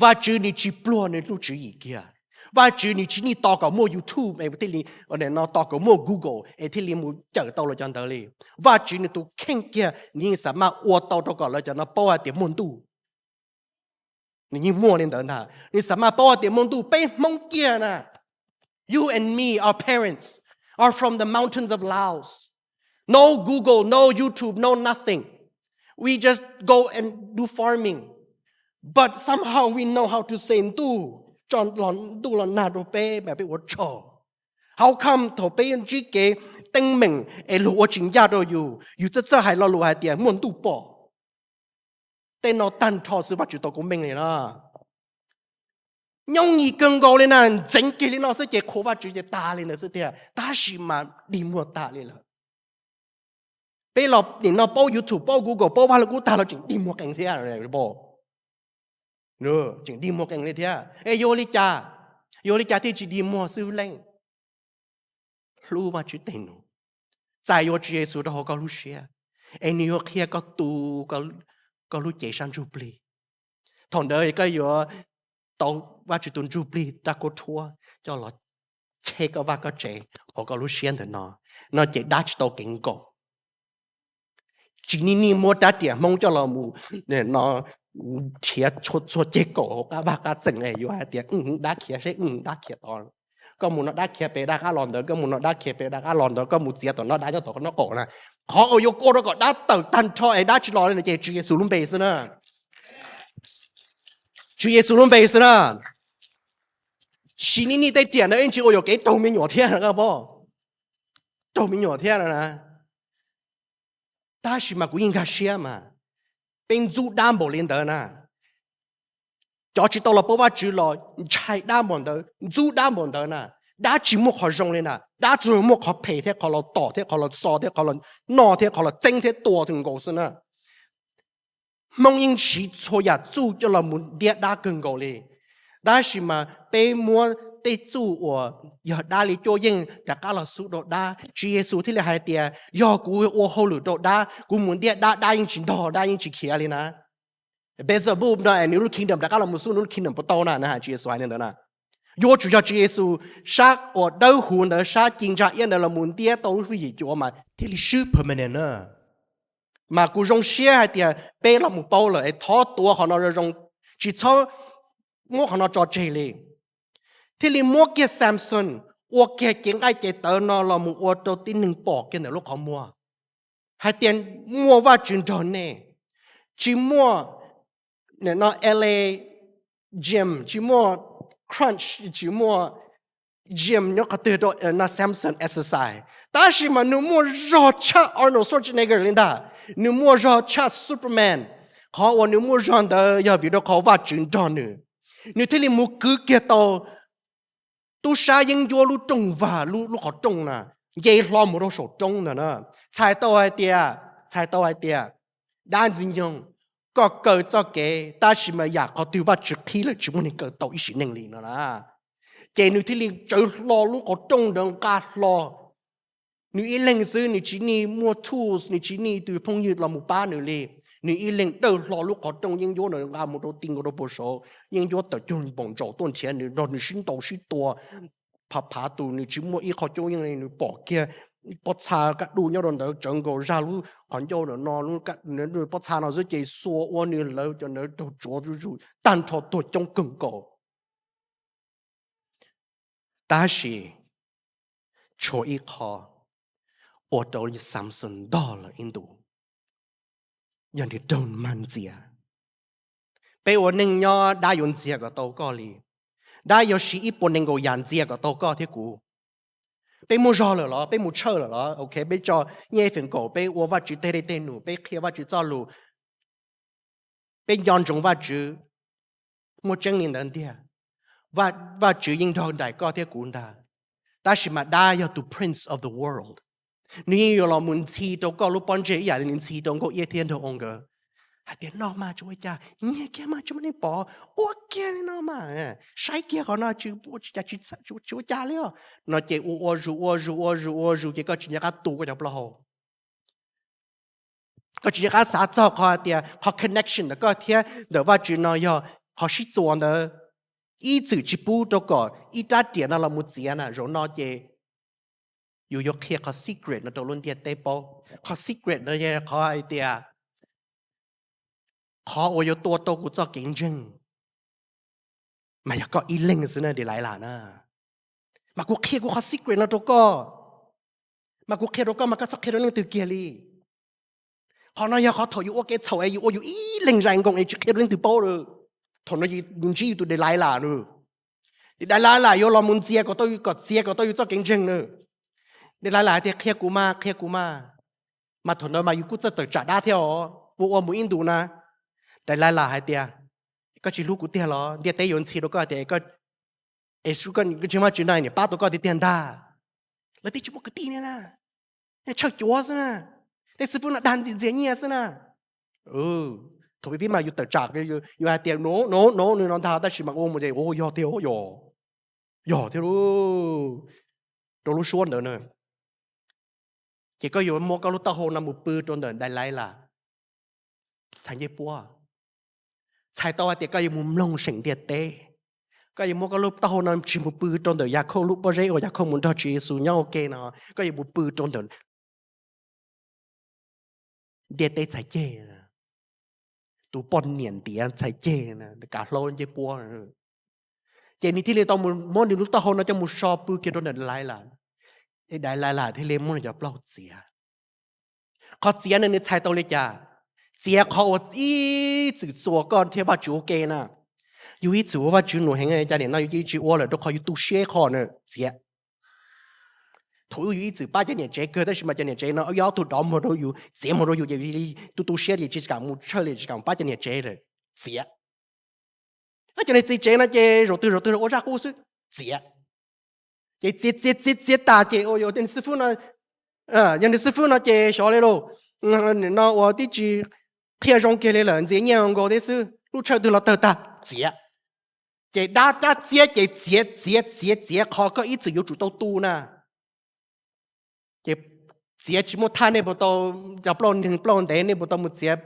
Vajtswv nws tsis pluag nws lub tswv yim kiag. Vajtswv nws tsis nij tos kom muaj YouTube es thiaj li, no tos kom muaj Google es thiaj li mus cawm tau lawv cov ntawd li. Vajtswv nws tus kheej kiag nws yeej xav maj ua tau rau kom lawv cov no paub hais tias muaj ntuj. Nws yeej muaj li ntawd ntag, nws xav maj paub hais tias muaj ntuj. Peb Hmoob kiag na, you and me, our parents are from the mountains of Laos. No Google, no YouTube, no nothing. We just go and do farming. But somehow we know how to say ntuj, tso ntuj los nag rau peb mas peb ua tsaug. How come thaum peb ntsib kev teeb meem es luag ua tsis ncaj rau yus, yus txawj txawj hais lo lus hais tias muaj ntuj pom? Tej no tag nrho xwb Vajtswv tau koob meej li na. Nyob ib kawg nkaus li na, ntxeev kiag li no xwb ces qhuas Vajtswv ces tag li ntawd xwb tiag, tab sis mas dig muag tag li lawm. Peb los nim no paub YouTube, paub Google, paub Vaj Lug Kub tag los tseem dig muag qees thiab. Tseem dig muag qees li thiab es yuav li cas? Yuav li cas thiaj tsis dig muag xwb leej? Hlub Vajtswv tej nus, txais yuav Tswv Yexus rau hauv koj lub siab, es nws yuav qhia koj tu koj lub cev sab ntsuj plig. Thaum ntawd koj yuav tau Vajtswv tus ntsuj plig rab kuab rhuab coj los cheb koj vaj koj tsev hauv koj lub siab ntawm no, no ces dab tsis tau kev nkaum. Tsis nij nij muab rab riam Hmoob coj los mus nrhiav txhua ceg kaum hauv qab vaj qab txee yuav hais tias dab khiav seb dab khiav tod. Koj mus no dab khiav pem dab qab los ntawd, koj mus no dab khiav pem dab qab los ntawd, koj mus txiav tom no dab nyob tom no qaum na. Qhov uas yuav ua rau kom dab tawm tag nrho es dab tsis los li no ces Tswv Yexus lub npe xwb na. Tswv Yexus lub npe xwb na. Sim nij nij tej riam ntawd ib ntsis ua yuam kev raug me nyuam thiab, raug me nyuam thiab no na. Tab sis mas kuv yeej nkag siab mas, peb ntxub dab npaum li ntawd na. Cov tsis tau los paub Vajtswv los ntshai dab npaum ntawd, ntxub dab npaum ntawd na. Dab tsis muaj qhov zoo li na, dab tsuas muaj qhov phem thiab qhov los tom thiab qhov los xo thiab qhov los noj thiab qhov los txeeb thiab tua thiab nkaus xwb na. Hmoob yeej siv txhua yam txuj coj los mus ntiab dab kawg nkaus li. Tab sis mas peb muab tej txuj uas yog dab li cuab yeej rov qab los xub rau dab. Tswv Yexus thiaj li hais tias yog kuv ua hauj lwm rau dab, kuv mus ntiab dab, dab yeej tsis ntog, dab yeej tsis khiav li na. Beelzebub no es nws lub kingdom rov qab los mus xub nws lub kingdom puas tau na, na Tswv Yexus hais li ntawd na. Yuav tsum yog Tswv Yexus sab uas dawb huv ntawd, sab ci ntsa iab ntawd los mus ntiab tau lub fwj yim cuav mas thiaj li swb permanent na. Mas kuv zoo siab hais tias peb los mus paub lawm es thov tuav qhov no zoo zoo, tsis txhob muab qhov no tso tseg li. Thiaj li muab kiag Samson ua kiag cev nqaij cev tawv no los mus ua rau tib neeg pom kiag ntawm lub qhov muag hais tias muaj Vajtswv nrog nej. Tsis muaj no L A gym, tsis muaj crunch, tsis muaj gym nyob qhov twg rau no Samson exercise. Tab sis mas nws muaj zog tshaj Arnold Schwarzenegger li ntag, nws muaj zog tshaj Superman. Qhov uas nws muaj zog ntawd yog vim rau qhov Vajtswv nrog nws. Nws thiaj li mus kwv kiag tau tub sab yeeb ncuab lub rooj vag, lub qhov rooj na, nce hlo mus rau saum roob ntawd na. Txhais tau hais tias, txhais tau hais tias dab Ntxwg Nyoog, koj kaw txoj kev tab sis mas yam qhov twg Vajtswv qhib lawm tsis muaj neeg kaw tau ib sim neej li no na. Ces nws thiaj li tsawv hlo lub qhov rooj ntawd nqa hlo. Nws ib leeg xwb, nws tsis nij muaj tools, nws tsis nij tus phooj ywg los mus pab nws li. Nws ib leeg dawj hlo lub qhov rooj yeeb ncuab ntawd nqa mus rau ti nkaus rau puag saud, yeeb ncuab tawm cuag npaum ntsaum tuaj nrhiav nws, nrog nws sib ntaus sib tua, phav phav tus, nws tsis muaj ib qho coob yeej li. Nws pom kiag pob txha kaj duj nyob rau ntawd tsawv nkaus zaj lub qhov ncauj no, pob txha no xwb ces xuas ua nws lawv cov ntawd raug tsuav zuj zus tag nrho tuag coob kawg nkaus. Tab sis tshuav ib qho ua rau Samson ntog lawm ib ntus, yog nws raug mag ntxias. Peb ua neej nyob dab yuav ntxias kom tau koj li. Dab yuav siv ib puas nees nkaum yam ntxias kom tau koj thiab kuv. Peb muaj zog lawm los? Peb mus tshawj lawm los? Ok, peb tso nyiaj feem kaum, peb ua Vajtswv tej dej tej num, peb qhia Vajtswv txoj lus, peb nco ntsoov Vajtswv, muaj tseeb li ntawd tiag. Vajtswv yeej nrog nraim koj thiab kuv ntag. Tab sis mas dab yog tus prince of the world. Nws yeej yuav los mus ntxhi rau koj lub pob ntseg ib yam li nws ntxhi rau Nkauj Iab thiab Nraug Oo nkawd. Hais tias no mas tsis ua cas, nyiag kiag mas tsis muaj neeg pom, ua kiag li no mas, saib kiag qhov no tsis ua cas li os. No ces ua ua zus ua zus ua zus ua zus ces koj tsis nco qab tu koj cov plaub hau. Koj tsis nco qab xav txog qhov hais tias qhov connection ntawm koj thiab ntawm Vajtswv no yog qhov sib txuas ntawd. Ib txwm tsis pub rau kom ib rab riam no los mus txiav na, zaum no ces yus yuav qhia qhov secret no rau lub ntiaj teb paub. Qhov secret no yog qhov hais tias qhov uas yuav tua tau kuv txoj kev ntseeg mas yog koj ib leeg xwb na Delailas na. Mas kuv qhia kuv qhov secret no rau koj, mas kuv qhia rau koj mas koj txhob qhia rau leej twg kiag li. Qhov no yog qhov thaum yus ua kev txhaum es yus ua yus ib leeg zais nkoos es tsis qhia rau leej twg paub lawm. Thaum no yus ntsib yus tus Delailas no. Delailas yuav los mus ntxias kom tau, kom txiav kom tau yus txoj kev ntseeg na. Delailas hais tias qhia kuv mas, qhia kuv mas. Mas thaum ntawd mas yus kuj txawj tawm tsam dab thiab os, ua ua mus ib ntus na. Delailas hais tias koj tsis hlub kuv tiag los? Ntiaj teb yuav ntxhi rau koj tias es koj tsis muaj Vajtswv no niam pab tau koj tiag tiag ntag. Lawv twb tsis muaj kwv tij li na, tshawj cuav xwb na, tej xib fwb no dag ntxias ntxias nyiaj xwb na. Thaum pib mas yus tawm tsam, yus hais tias no no no nws no ntag, tab sis mas ua mus ces yog tiag, yog thiab lauj. Rau lub suab ntawd na, ces koj yuav muab koj lub taub hau no mus pw rau ntawm Delailas txhais ncej puab. Txhais tau hais tias koj yuav mus mloog seem ntiaj teb. Koj yuav muab koj lub taub hau no tsis mus pw rau ntawm Yakhauj lub pob zeb uas Yakhauj mus nrog Tswv Yexus nyob ua ke no, koj yuav mus pw rau ntawm ntiaj teb txhais ceg, tus poj niam ntiav txhais ceg, kav hlaub ncej puab. Ces nws thiaj li tau mus muab nws lub taub hau no coj mus so pw kiag rau ntawm Dalila. Dalila thiaj li muab nws cov plaub hau txiav. Qhov txiav no nws txhais tau li cas? Txiav qhov uas ib txwm txuas koj thiab Vajtswv ua ke na. Yus ib txwm ua Vajtswv nus heev, cas nim no yus cia li tsis ua lawm rau qhov yus tu siab qhov na, txiav. Thaum ub yus ib txwm pab cov niam tsev kawg, tab sis mas cov niam tsev no yog ob tug dov muag rau yus, txiav muag rau yus ces tu tu siab ces tsis kam mus tshawj li, tsis kam pab cov niam tsev lawm, txiav. Cov niam txiv tsev no ces zaum twg zaum twg ua zaj qub xwb, txiav. Ces txiav txiav txiav txiav tas ces ua yog nws xib fwb no, yog nws xib fwb no ces xyov li lauj, no ua tib tsis qhia zoo kiag li lawm, ntxias nyiaj nkaus thiab xwb, lub tshawj twg los tawg tag, txiav. Ces dab rab txiab ces txiav txiav txiav txiav qhov koj ib txwm yuav tsum tau tu na. Ces txiav tsis muaj thaj, nej puas tau, cov plaub hau neeg plaub hau ntev nej puas tau mus txiav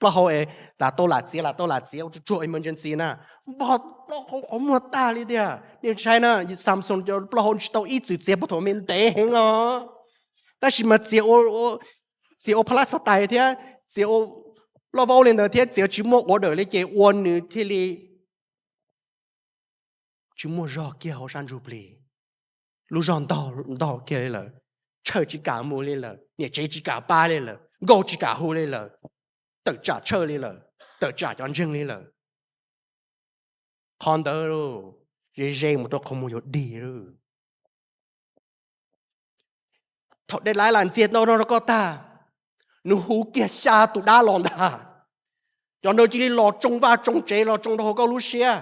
plaub hau es lam tau lam txiav lam tau lam txiav ua tsuag tsuag emergency na, npog plaub hau qhov muag tag li tiag. Nej ntshai na, Samson cov plaub hau tsis tau ib txwm txiav puag thaum me ntev heev os, tab sis mas txiav ua pha lab xav tais thiab txiav ua loj vaub li ntawd thiab txiav tsis muaj quav dawm li ces ua nws thiaj li tsis muaj zog kiag hauv sab ntsuj plig. Lub zog ntog kiag li lawm, tshawj tsis kam mus li lawm, niam tsev tsis kam pab li lawm, nkauj tsis kam hu li lawm, tawm tsam tshawj li lawm, tawm tsam cov ntseeg li lawm. Qhov ntawd ze ze mus rau qhov muag yuav dig. Thaum Delailas ntxias tau no rau koj tag, nws hu kiag xya tus dab los ntag. Cov ntawd cia li los tsoo vaj tsoo tsev, los tsoo rau hauv koj lub siab,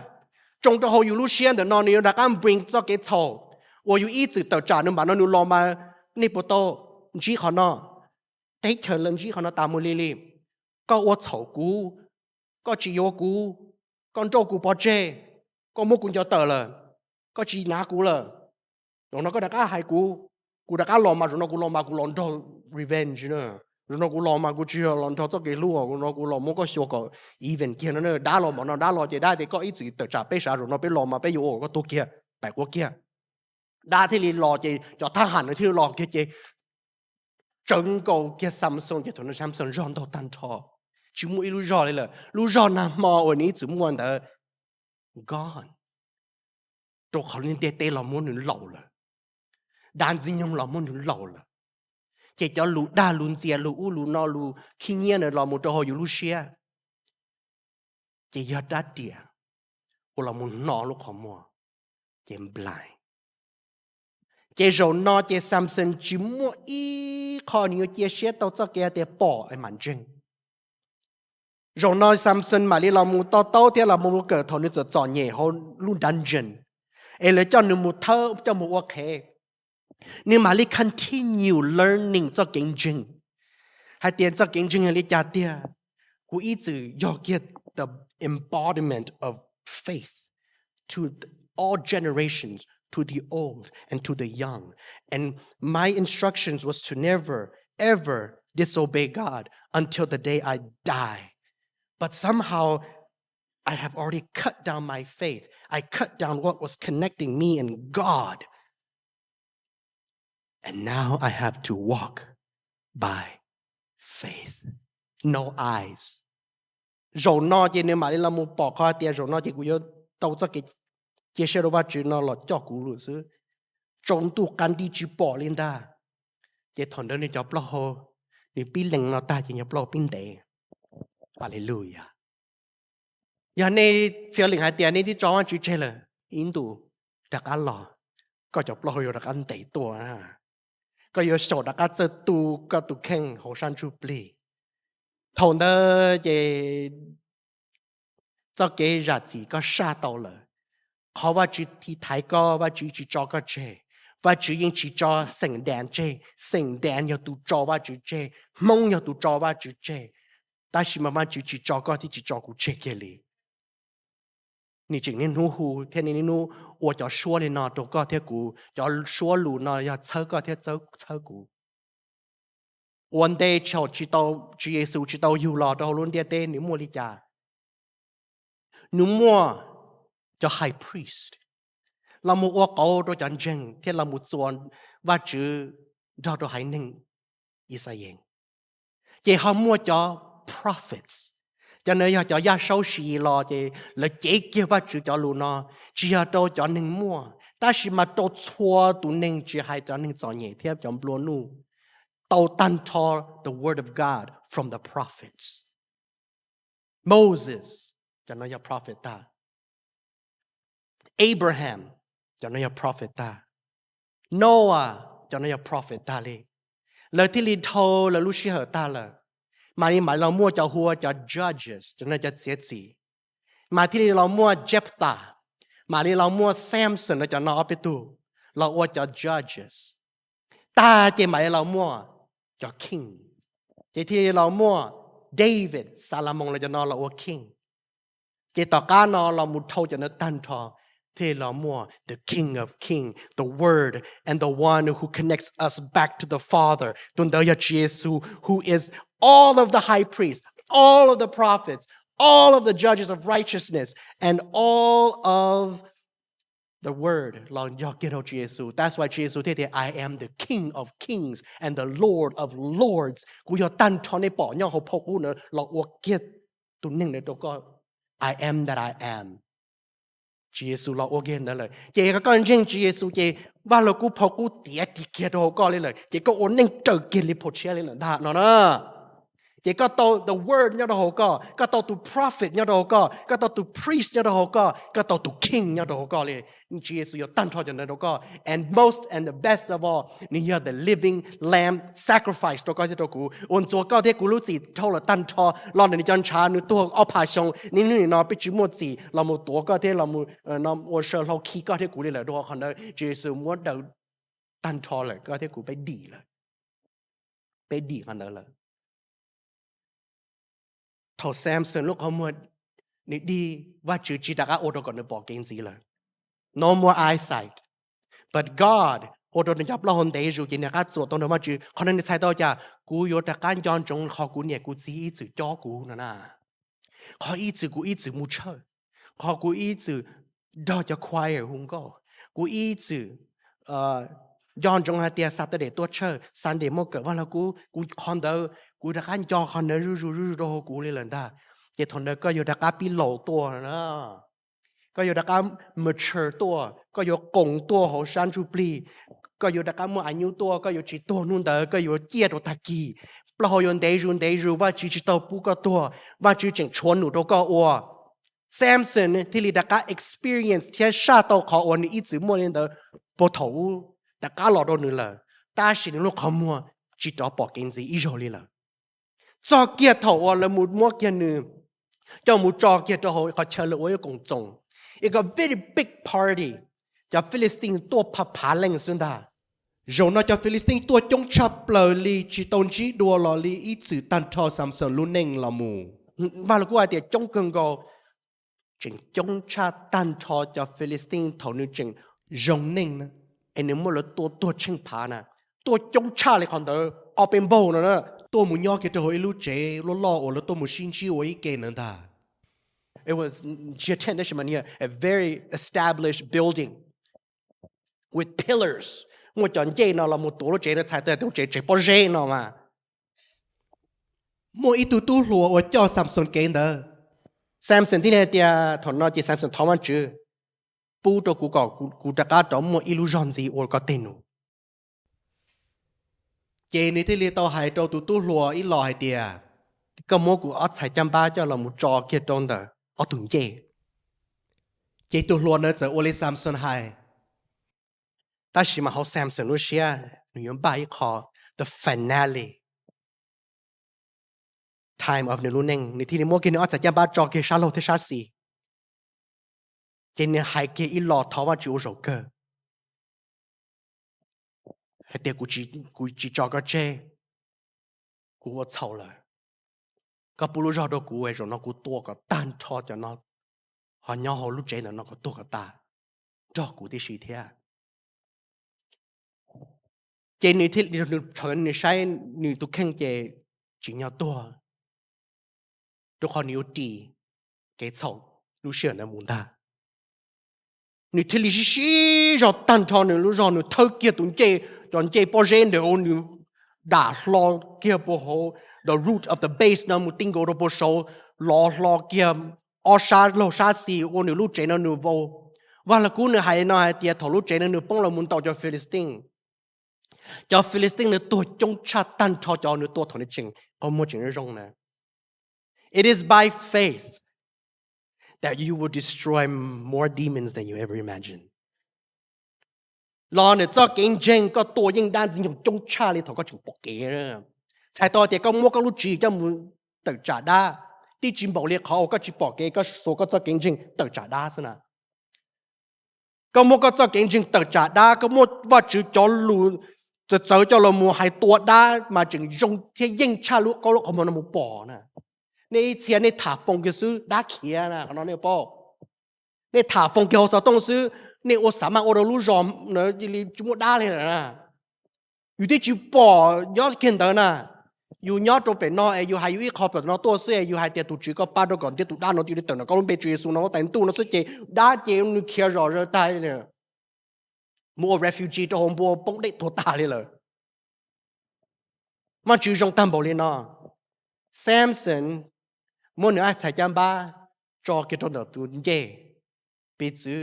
tsoo rau hauv yus lub siab. Ntawm no nws yuav rov qab bring txoj kev txhaum uas yus ib txwm tawm tsam nws mam no nws los mas, nej puas tau ntsib qhov no? Teb chaws lawv ntsib qhov no tas mus li li. Koj ua txhaum kuv, koj tsis yuav kuv, koj nrauj kuv pov tseg, koj muab kuv nco tawm lawm, koj tsis hnav kuv lawm. Zaum no koj rov qab hais kuv, kuv rov qab los mas, zaum no kuv los mas kuv los nrog revenge na. Zaum no kuv los mas kuv tsis los nrog txoj kev hlub, zaum no kuv los muab koj xyuas kom even kiag no. Dab los npaum no, dab los ces dab tias koj ib txwm tawm tsam peb sav, zaum no peb los mas peb yuav ua koj tuag kiag, pam quav kiag. Dab thiaj li los ces cov thab ham nws thiaj li los kiag ces tsawv nkaus kiag Samson ces thaum no Samson zog ntaug tag nrho, tsis muaj ib lub zog li lawm. Lub zog nag hmo uas nws ib txwm muaj ntawd gone, rau qhov lub ntiaj teb los muab nws laum lawm, dab ntxwg nyoog los muab nws laum lawm. Ces cov lus dag lus ntxias lus ub lus no lus khib nyiab ntawd los mus rau hauv yus lub siab, ces yog dab riam uas los mus hno lub qhov muag, ces nplai. Ces zaum no ces Samson tsis muaj ib qho nws yuav cia siab tau txoj kev hais tias pom es mam ntseeg. Zaum no Samson mam li los mus to taub thiab los mus kawm thaum nws txawm txom nyem hauv lub dungeon es lawv coj nws mus thawb coj mus ua qhev. Nws mam li continue learning txoj kev ntseeg, hais tias txoj kev ntseeg yog li cas tiag. Kuv ib txwm yog kiag the embodiment of faith to all generations, to the old and to the young. And my instructions was to never, ever disobey God until the day I die. But somehow, I have already cut down my faith. I cut down what was connecting me and God. And now I have to walk by faith, no eyes. Zaum no ces nws mam li los mus pom qhov tias zaum no ces kuv yuav tau txoj kev cia siab rau Vajtswv no los coj kuv lawm xwb. Tsaus ntuj qab nti tsis pom li ntag. Ces thaum ntawd nws cov plaub hau, nws pib lees no tag ces nws cov plaub hau pib ntev. Hallelujah. Yog nej feeling hais tias nej twb tso Vajtswv tseg lawm, ib ntus rov qab los, koj cov plaub hau yuav rov qab ntev tuaj. Koj yuav xyaum rov qab txawj tu koj tus kheej hauv sab ntsuj plig. Thaum ntawd ces txoj kev zam txim koj saj tau lawm. Qhov Vajtswv tiv thaiv koj, Vajtswv tsis tso koj tseg. Vajtswv yeej tsis tso xeem Ndan tseg. Xeem Ndan yog tus tso Vajtswv tseg, Hmoob yog tus tso Vajtswv tseg, tab sis mas Vajtswv tsis tso koj thiab tsis tso kuv tseg kiag li. Nws tseem niaj hnub hu thiab niaj hnub ua cov suab li no rau koj thiab kuv. Cov suab lus no yog txhawb koj thiab txhawb kuv. Ua ntej thaum Tswv Yexus tsis tau yug los rau hauv lub ntiaj teb, nws muaj li cas? Nws muaj cov high priest los mus ua qauv rau cov ntseeg thiab los mus txuas Vajtswv nrog rau haiv neeg Yixalayees. Ces ho muaj cov prophets, Cov no yog cov yaj saub si los ces lawv cev kiag Vajtswv cov lus no, tsis yog rau cov neeg muaj, tab sis mas rau txhua tus neeg, tsis hais cov neeg txom nyem thiab cov nplua nuj, tau tag nrho the word of God from the prophets. Moses, cov no yog prophet tag. Abraham, cov no yog prophet tag. Noah, cov no yog prophet tag li. Lawv thiaj li dhau lawv lub sij hawm tag lawm, mam li mam li los muaj cov hu ua cov judges, cov no cov txiav txim. Mam thiaj li los muaj Jephthah, mam li los muaj Samson no, cov no ob peb tug los ua cov judges. Tag ces mam li los muaj cov king, ces thiaj li los muaj David, Xalamon los cov no los ua king. Ces tom qab no los mus dhau cov no tag nrho, thiaj li los muaj the King of Kings, the Word, and the one who connects us back to the Father. Tus ntawd yog Tswv Yexus, who is all of the high priests, all of the prophets, all of the judges of righteousness, and all of the Word los yog kiag rau Tswv Yexus. That's why Tswv Yexus thiaj tias, I am the King of kings and the Lord of lords. Kuv yog tag nrho nej pom nyob hauv phau qub no los ua kiag tus neeg ntawd rau koj. I am that I am. Tswv Yexus los ua kiag ntawd lawm. Ces yog koj ntseeg Tswv Yexus ces Vaj Lug Kub phau qub tiav ris kiag rau hauv koj li lawm, ces koj ua neej raws kiag li phau tshiab li lawm ntag no na. Ces koj tau the word nyob rau hauv koj, koj tau tus prophet nyob rau hauv koj, koj tau tus priest nyob rau hauv koj, koj tau tus king nyob rau hauv koj li. Tswv Yexus yuav tag nrho cov ntawd rau koj. And most and the best of all, nws yog the living lamb sacrifice rau koj thiab rau kuv, uas ntxuav koj thiab kuv lub txim dhau lawm tag nrho los ntawm nws cov ntshav. Nws tuag ob phav xyoo, niaj hnub nim no peb tsis muaj txim los mus tuav koj thiab los mus ua saw hlau khi koj thiab kuv li lawm. Rau qhov ntawd Tswv Yexus muab daws tag nrho lawm, koj thiab kuv peb dim lawm. Peb dim qhov ntawd lawm. Thaum Samson lub qhov muag nws dig, Vajtswv tsis rov qab ua rau kom nws pom kev ntxiv lawm. No more eyesight. But God ua rau nws cov plaub hau ntev zus, ces nws rov qab txuas tau nrog Vajtswv. Qhov no nws txhais tau cas? Kuv yuav rov qab nco ntsoov qhov kuv niam kuv txiv ib txwm cob kuv no na, qhov ib txwm kuv ib txwm mus tshawj, qhov kuv ib txwm nrog cov choir hu nkauj, kuv ib txwm nco ntsoov hais tias Saturday tuaj tshawj, Sunday muaj kawm Vaj Lug Kub, kuv qhov ntawd kuv rov qab nco qhov ntawd zuj zus zuj zus rau hauv kuv li lawm ntag. Ces thaum ntawd koj yuav rov qab pib laus tuaj, koj yuav rov qab mature tuaj, koj yuav qoos tuaj hauv sab ntsuj plig, koj yuav rov qab muaj a nyub tuaj, koj yuav tsis tuag hnub ntawd, koj yuav ciaj rau tag kis. Plaub hau yuav ntev zus ntev zus, Vajtswv tsis tau pub koj tuag, Vajtswv tseem tshuav num rau koj ua. Samson thiaj li rov qab experience thiab saj tau qhov uas nws ib txwm muaj li ntawd puag thaum ub rov qab los rau nws lawm, tab sis nws lub qhov muag tsis rov pom kev ntxiv ib zaug li lawm. Txog kiag thaum uas lawv mus muab kiag nws coj mus tso kiag rau hauv qhov chaw lawv ua ib koom txoos, it got very big party, cov Philistine tuaj phav phav leej xwb ntag. Zaum no cov Philistine tuaj coob tshaj plaws li, tsis tau ntsib dua los li ib txwm tag nrho Samson lub neej los mus. Vaj Lug Kub hais tias coob kawg nkaus, tseem coob tshaj tag nrho cov Philistine thaum nws tseem zoo neej na, es nws muab lawv tua tuag tsheej phav na, tuaj coob tshaj li qhov ntawd ob peb npaug no na. Tuaj mus nyob kiag rau hauv ib lub tsev loj loj uas lawv tuaj mus sib ntsib ua ib ke ntawd ntag. It was, tsis yog tent, tab sis mas a very established building with pillars. Muaj cov ncej no los mus tuav lub tsev no, txhais tau tias lub tsev tsev pob zeb no mas. Muaj ib tug tub hluas uas coj Samson kev ntawd. Samson thiaj li hais tias, thaum no ces Samson thov Vajtswv, pub rau kuv kom kuv rov qab rov muaj ib lub zog ntxiv ua koj tej num. Ces nws thiaj li tau hais rau tus tub hluas ib los hais tias, koj muab kuv ob txhais caj npab coj los mus tso kiag rau ntawm ob tug ncej. Ces tus hluas ntawd txawm ua li Samson hais. Tab sis mas hauv Samson lub siab nws yuav npaj ib qho, the finale time of nws lub neej, nws thiaj li muab kiag nws ob txhais caj npab tso kiag sab laug thiab sab xis. Ces nws hais kiag ib los thov Vajtswv ua zaum kawg hais tias, kuv tsis tso koj tseg, kuv ua txhaum lawm. Koj pub lub zog rau kuv, zaum no kuv tua kom tag nrho cov no, ho nyob hauv lub tsev ntawm no kom tuag kom tas, nrog kuv tib si thiab. Ces nws thiaj, thaum nws saib nws tus kheej ces tsim nyog tuag, rau qhov nws yuav ris kev txhaum lub sij hawm ntawd mus ntag. Nws thiaj li sib sib zog tag nrho nws lub zog, nws thawb kiag tus ncej, cov ncej pob zeb ntawd ua nws dam hlo kiag puag hauv the root of the base no mus ti nkaus rau puag saud, lov hlo kiag ob sab laug sab xis ua nws lub tsev no nws vau. Vaj Lug Kub nws hais no hais tias thaum lub tsev no nws poob los mus ntaus cov Philistine, cov Philistine nws tuag coob tshaj tag nrho cov nws tua thaum nws tseem qhov muag tseem zoo na. It is by faith that you will destroy more demons than you ever imagine. Los ntawm txoj kev ntseeg koj tua yeej dab ntxwg nyoog coob tshaj li thaum koj tseem pom kev. Txhais tau tias koj muab koj lub tswv yim coj mus tawm tsam dab, twb tsis npaum li qhov uas koj tsis pom kev, koj xuas koj txoj kev ntseeg tawm tsam dab xwb na. Koj muab koj txoj kev ntseeg tawm tsam dab, koj muab Vajtswv cov lus txawv txawv coj los mus hais tua dab mas tseem zoo thiab yeej tshaj lub qauv lub qhov muag no mus pom na. Nej ib txhia nej tham foos kiag xwb dab khiav na, qhov no nej paub. Nej tham foos kiag hauv xov tooj xwb, nej ua xav mas ua rau lub zos cia li tsis muaj dab li lawm na. Yus twb tsis pom nyob kiag ntawd na. Yus nyob rau pem no es yus hais yus ib qho pem no tuaj xwb es yus hais tias tus Tswv koj pab rau kom ntiab tus dab no cia li tawm ntawm koj lub npe Tswv Yexus no koj tais ntuj no xwb ces dab ces nws khiav zom zaws tag li. Mus ua refugee rau hauv npua poob dej tuag tag li lawm. Vajtswv zoo tag npaum li no. Samson muab nws ab txhais caj npab tso kiag rau ntawm tus ncej, piv txwv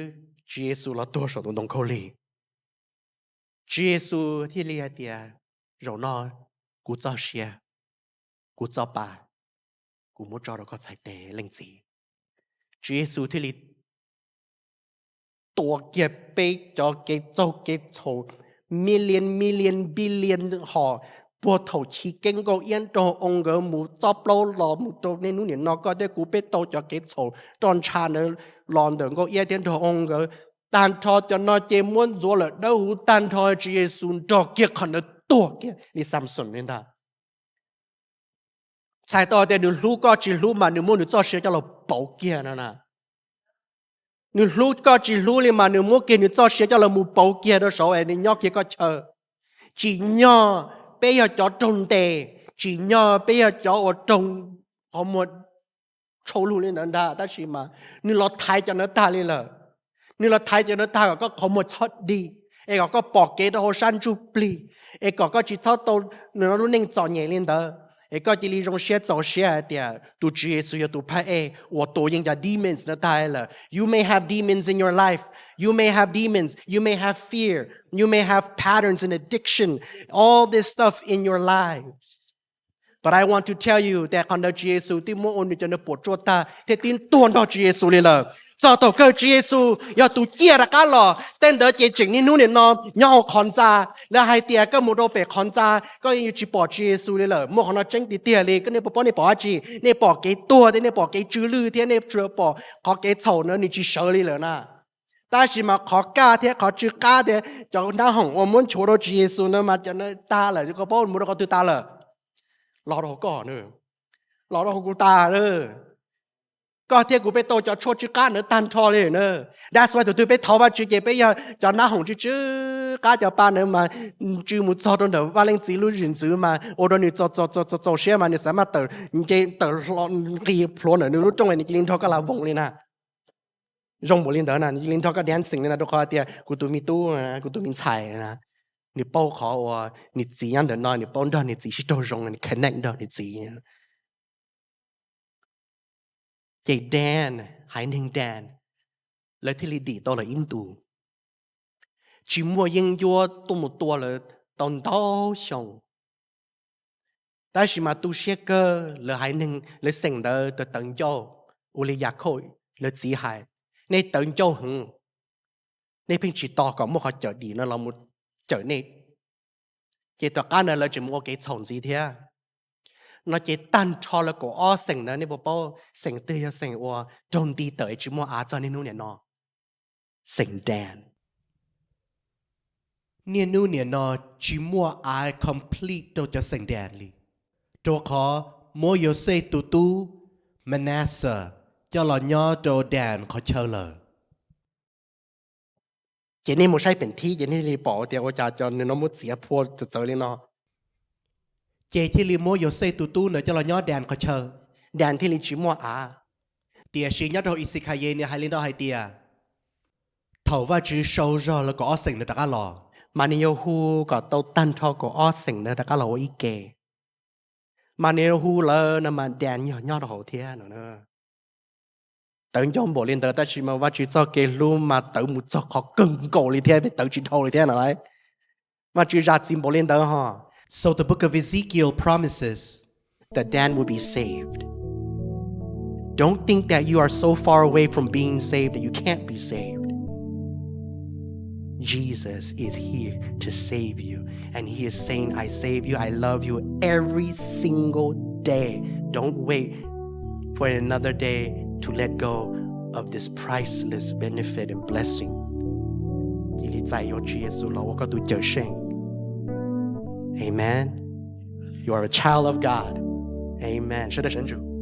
Tswv Yexus los tuag saum tus ntoo khaub lig. Tswv Yexus thiaj li hais tias, zaum no kuv txoj sia, kuv txoj pa, kuv muab tso rau koj txhais tes leej txiv. Tswv Yexus thiaj li tua kiag peb cov kev txaug kev txhaum million million billion hom puag thaum chiv keeb Nkauj Iab nrog oo nkawd mus txob plaub los mus rau niaj hnub niam no koj thiab kuv peb tau cov kev txhaum roj ntsha ntawd los ntawm Nkauj Iab thiab nrog oo nkawd. Tag nrho cov no ces muab ntxuav lawm dawb huv tag nrho, Tswv Yexus nrog kiag qhov ntawd tuag kiag li Samson li ntag. Txhais tau tias nws hlub koj tsis hlub mas nws muab nws txoj sia coj los pauv kiag no na. Nws hlub koj tsis hlub li mas nws muab kiag nws txoj sia coj los mus pauv kiag rau saud es nws nyob kiag koj chaw. Tsim nyog peb yog cov raug ntes, tsim nyog peb yog cov uas raug qhov muag tshau lug li ntawd ntag, tab sis mas nws los thaiv cov ntawd tag li lawm. Nws los thaiv cov ntawd tag kom koj qhov muag txhob dig, es kom koj pom kev rau hauv sab ntsuj plig, es kom koj tsis txhob tau lub neej txom nyem li ntawd, es koj cia li zoo siab txaus siab hais tias tus Tswv Yexus yog tus phaj ej uas tua yeej cov demons ntawd tag li lawm. You may have demons in your life. You may have demons. You may have fear. You may have patterns in addiction. All this stuff in your life. But I want to tell you that qhov ntawd Tswv Yexus twb muab ua nws cov nws puas tsuaj tag thiab twb tuag nrog Tswv Yexus li lawm. Txog thaum kawg Tswv Yexus yog tus ciaj rov qab los. Tej ntawd ces tseem niaj hnub nim no nyob hauv qhov ntxa. Lawv hais tias koj mus rau pem qhov ntxa koj yeej yuav tsis pom Tswv Yexus li lawm. Muaj qhov no tseeb tiag tiag li. Koj nej puas paub, nej pom dab tsi? Nej pom kev tuag thiab nej pom kev tsw lwj thiab nej tsuas pom qhov kev txhaum no nws tsis sawv li lawm na. Tab sis mas qhov kaj thiab qhov tsw qab thiab cov nab hoom uas muab nchuav rau Tswv Yexus no mas cov no tag lawm, koj paub mus rau qhov twg tas lawm? Los rau hauv koj, los rau hauv kuv tas lawm. Koj thiab kuv peb tau cov tshuaj tsw qab ntawd tag nrho li na. That's why thaum twg peb thov Vajtswv ces peb yog cov nab hoom tsw tsw qab cov pa ntawd mas tsw mus txog rau ntawm Vaj Leej Txiv lub zwm ntxwv mas ua rau nws txaus txaus siab mas nws xav mas tawm nce tawm nqis plhuav ntawm nws lub rooj nws cia li nrog koj la voos li na. Zoo npaum li ntawd na, nws cia li nrog koj dancing li na, rau qhov tias kuv tus me tub, kuv tus me ntxhais na, nws paub qhov uas nws txiv nyob ntawm no, nws paub nrog nws txiv sib raug zoo, nws connect nrog nws txiv. Ces Dan, haiv neeg Dan, lawv thiaj li dim tau lawm ib ntus. Tsis muaj yeeb ncuab tuaj mus tua lawv tau ntau xyoo. Tab sis mas tu siab kawg, lawv haiv neeg lawv xeem ntawd tawv ncauj, ua li Yakhauj lawv txiv hais, nej tawv ncauj heev, nej pheej tsis tos kom muaj qhov cawm dim no los mus cawm nej. Ces tom qab ntawd lawv tseem mus ua kev txhaum ntxiv thiab. No ces tag nrho lawv kaum ob xeem ntawd nej puas paub xeem twg yog xeem uas raug nti tawm es tsis muaj av txog niaj hnub niam no? Xeem Dan. Niaj hnub niam no tsis muaj av complete rau cov xeem Dan li, rau qhov muab Yauxej tus tub Manasseh coj los nyob rau Dan qhov chaw lawm. Ces nej mus saib peem thib ces nej li pom tias ua cas cov no muab txiav phua txawv txawv li no. Ces thiaj li muab Yauxej tus tub ntawd coj los nyob Dan qhov chaw, Dan thiaj li tsis muaj av. Tiam sis nyob rau Ixikhayes nws hais li no hais tias, thaum Vajtswv sau zog lawv kaum ob xeem ntawd rov qab los, mas nws yuav hu kom tau tag nrho kaum ob xeem ntawd rov qab los ua ib ke. Mas nws hu lawv no mas Daniel nyob rau hauv thiab no. Tawv ncauj npaum li ntawd tab sis mas Vajtswv txoj kev hlub mas tawv mus txog qhov kawg nkaus li thiab, peb tawv tsis dhau li thiab no lauj. Vajtswv zam txim npaum li ntawd ho. So the book of Ezekiel promises that Dan will be saved. Don't think that you are so far away from being saved that you can't be saved. Jesus is here to save you. And he is saying, I save you, I love you every single day. Don't wait for another day to let go of this priceless benefit and blessing. Cia li txais yuav Tswv Yexus los ua koj tus Cawmseej. Amen. You are a child of God. Amen. Sawv daws sawv ntsug.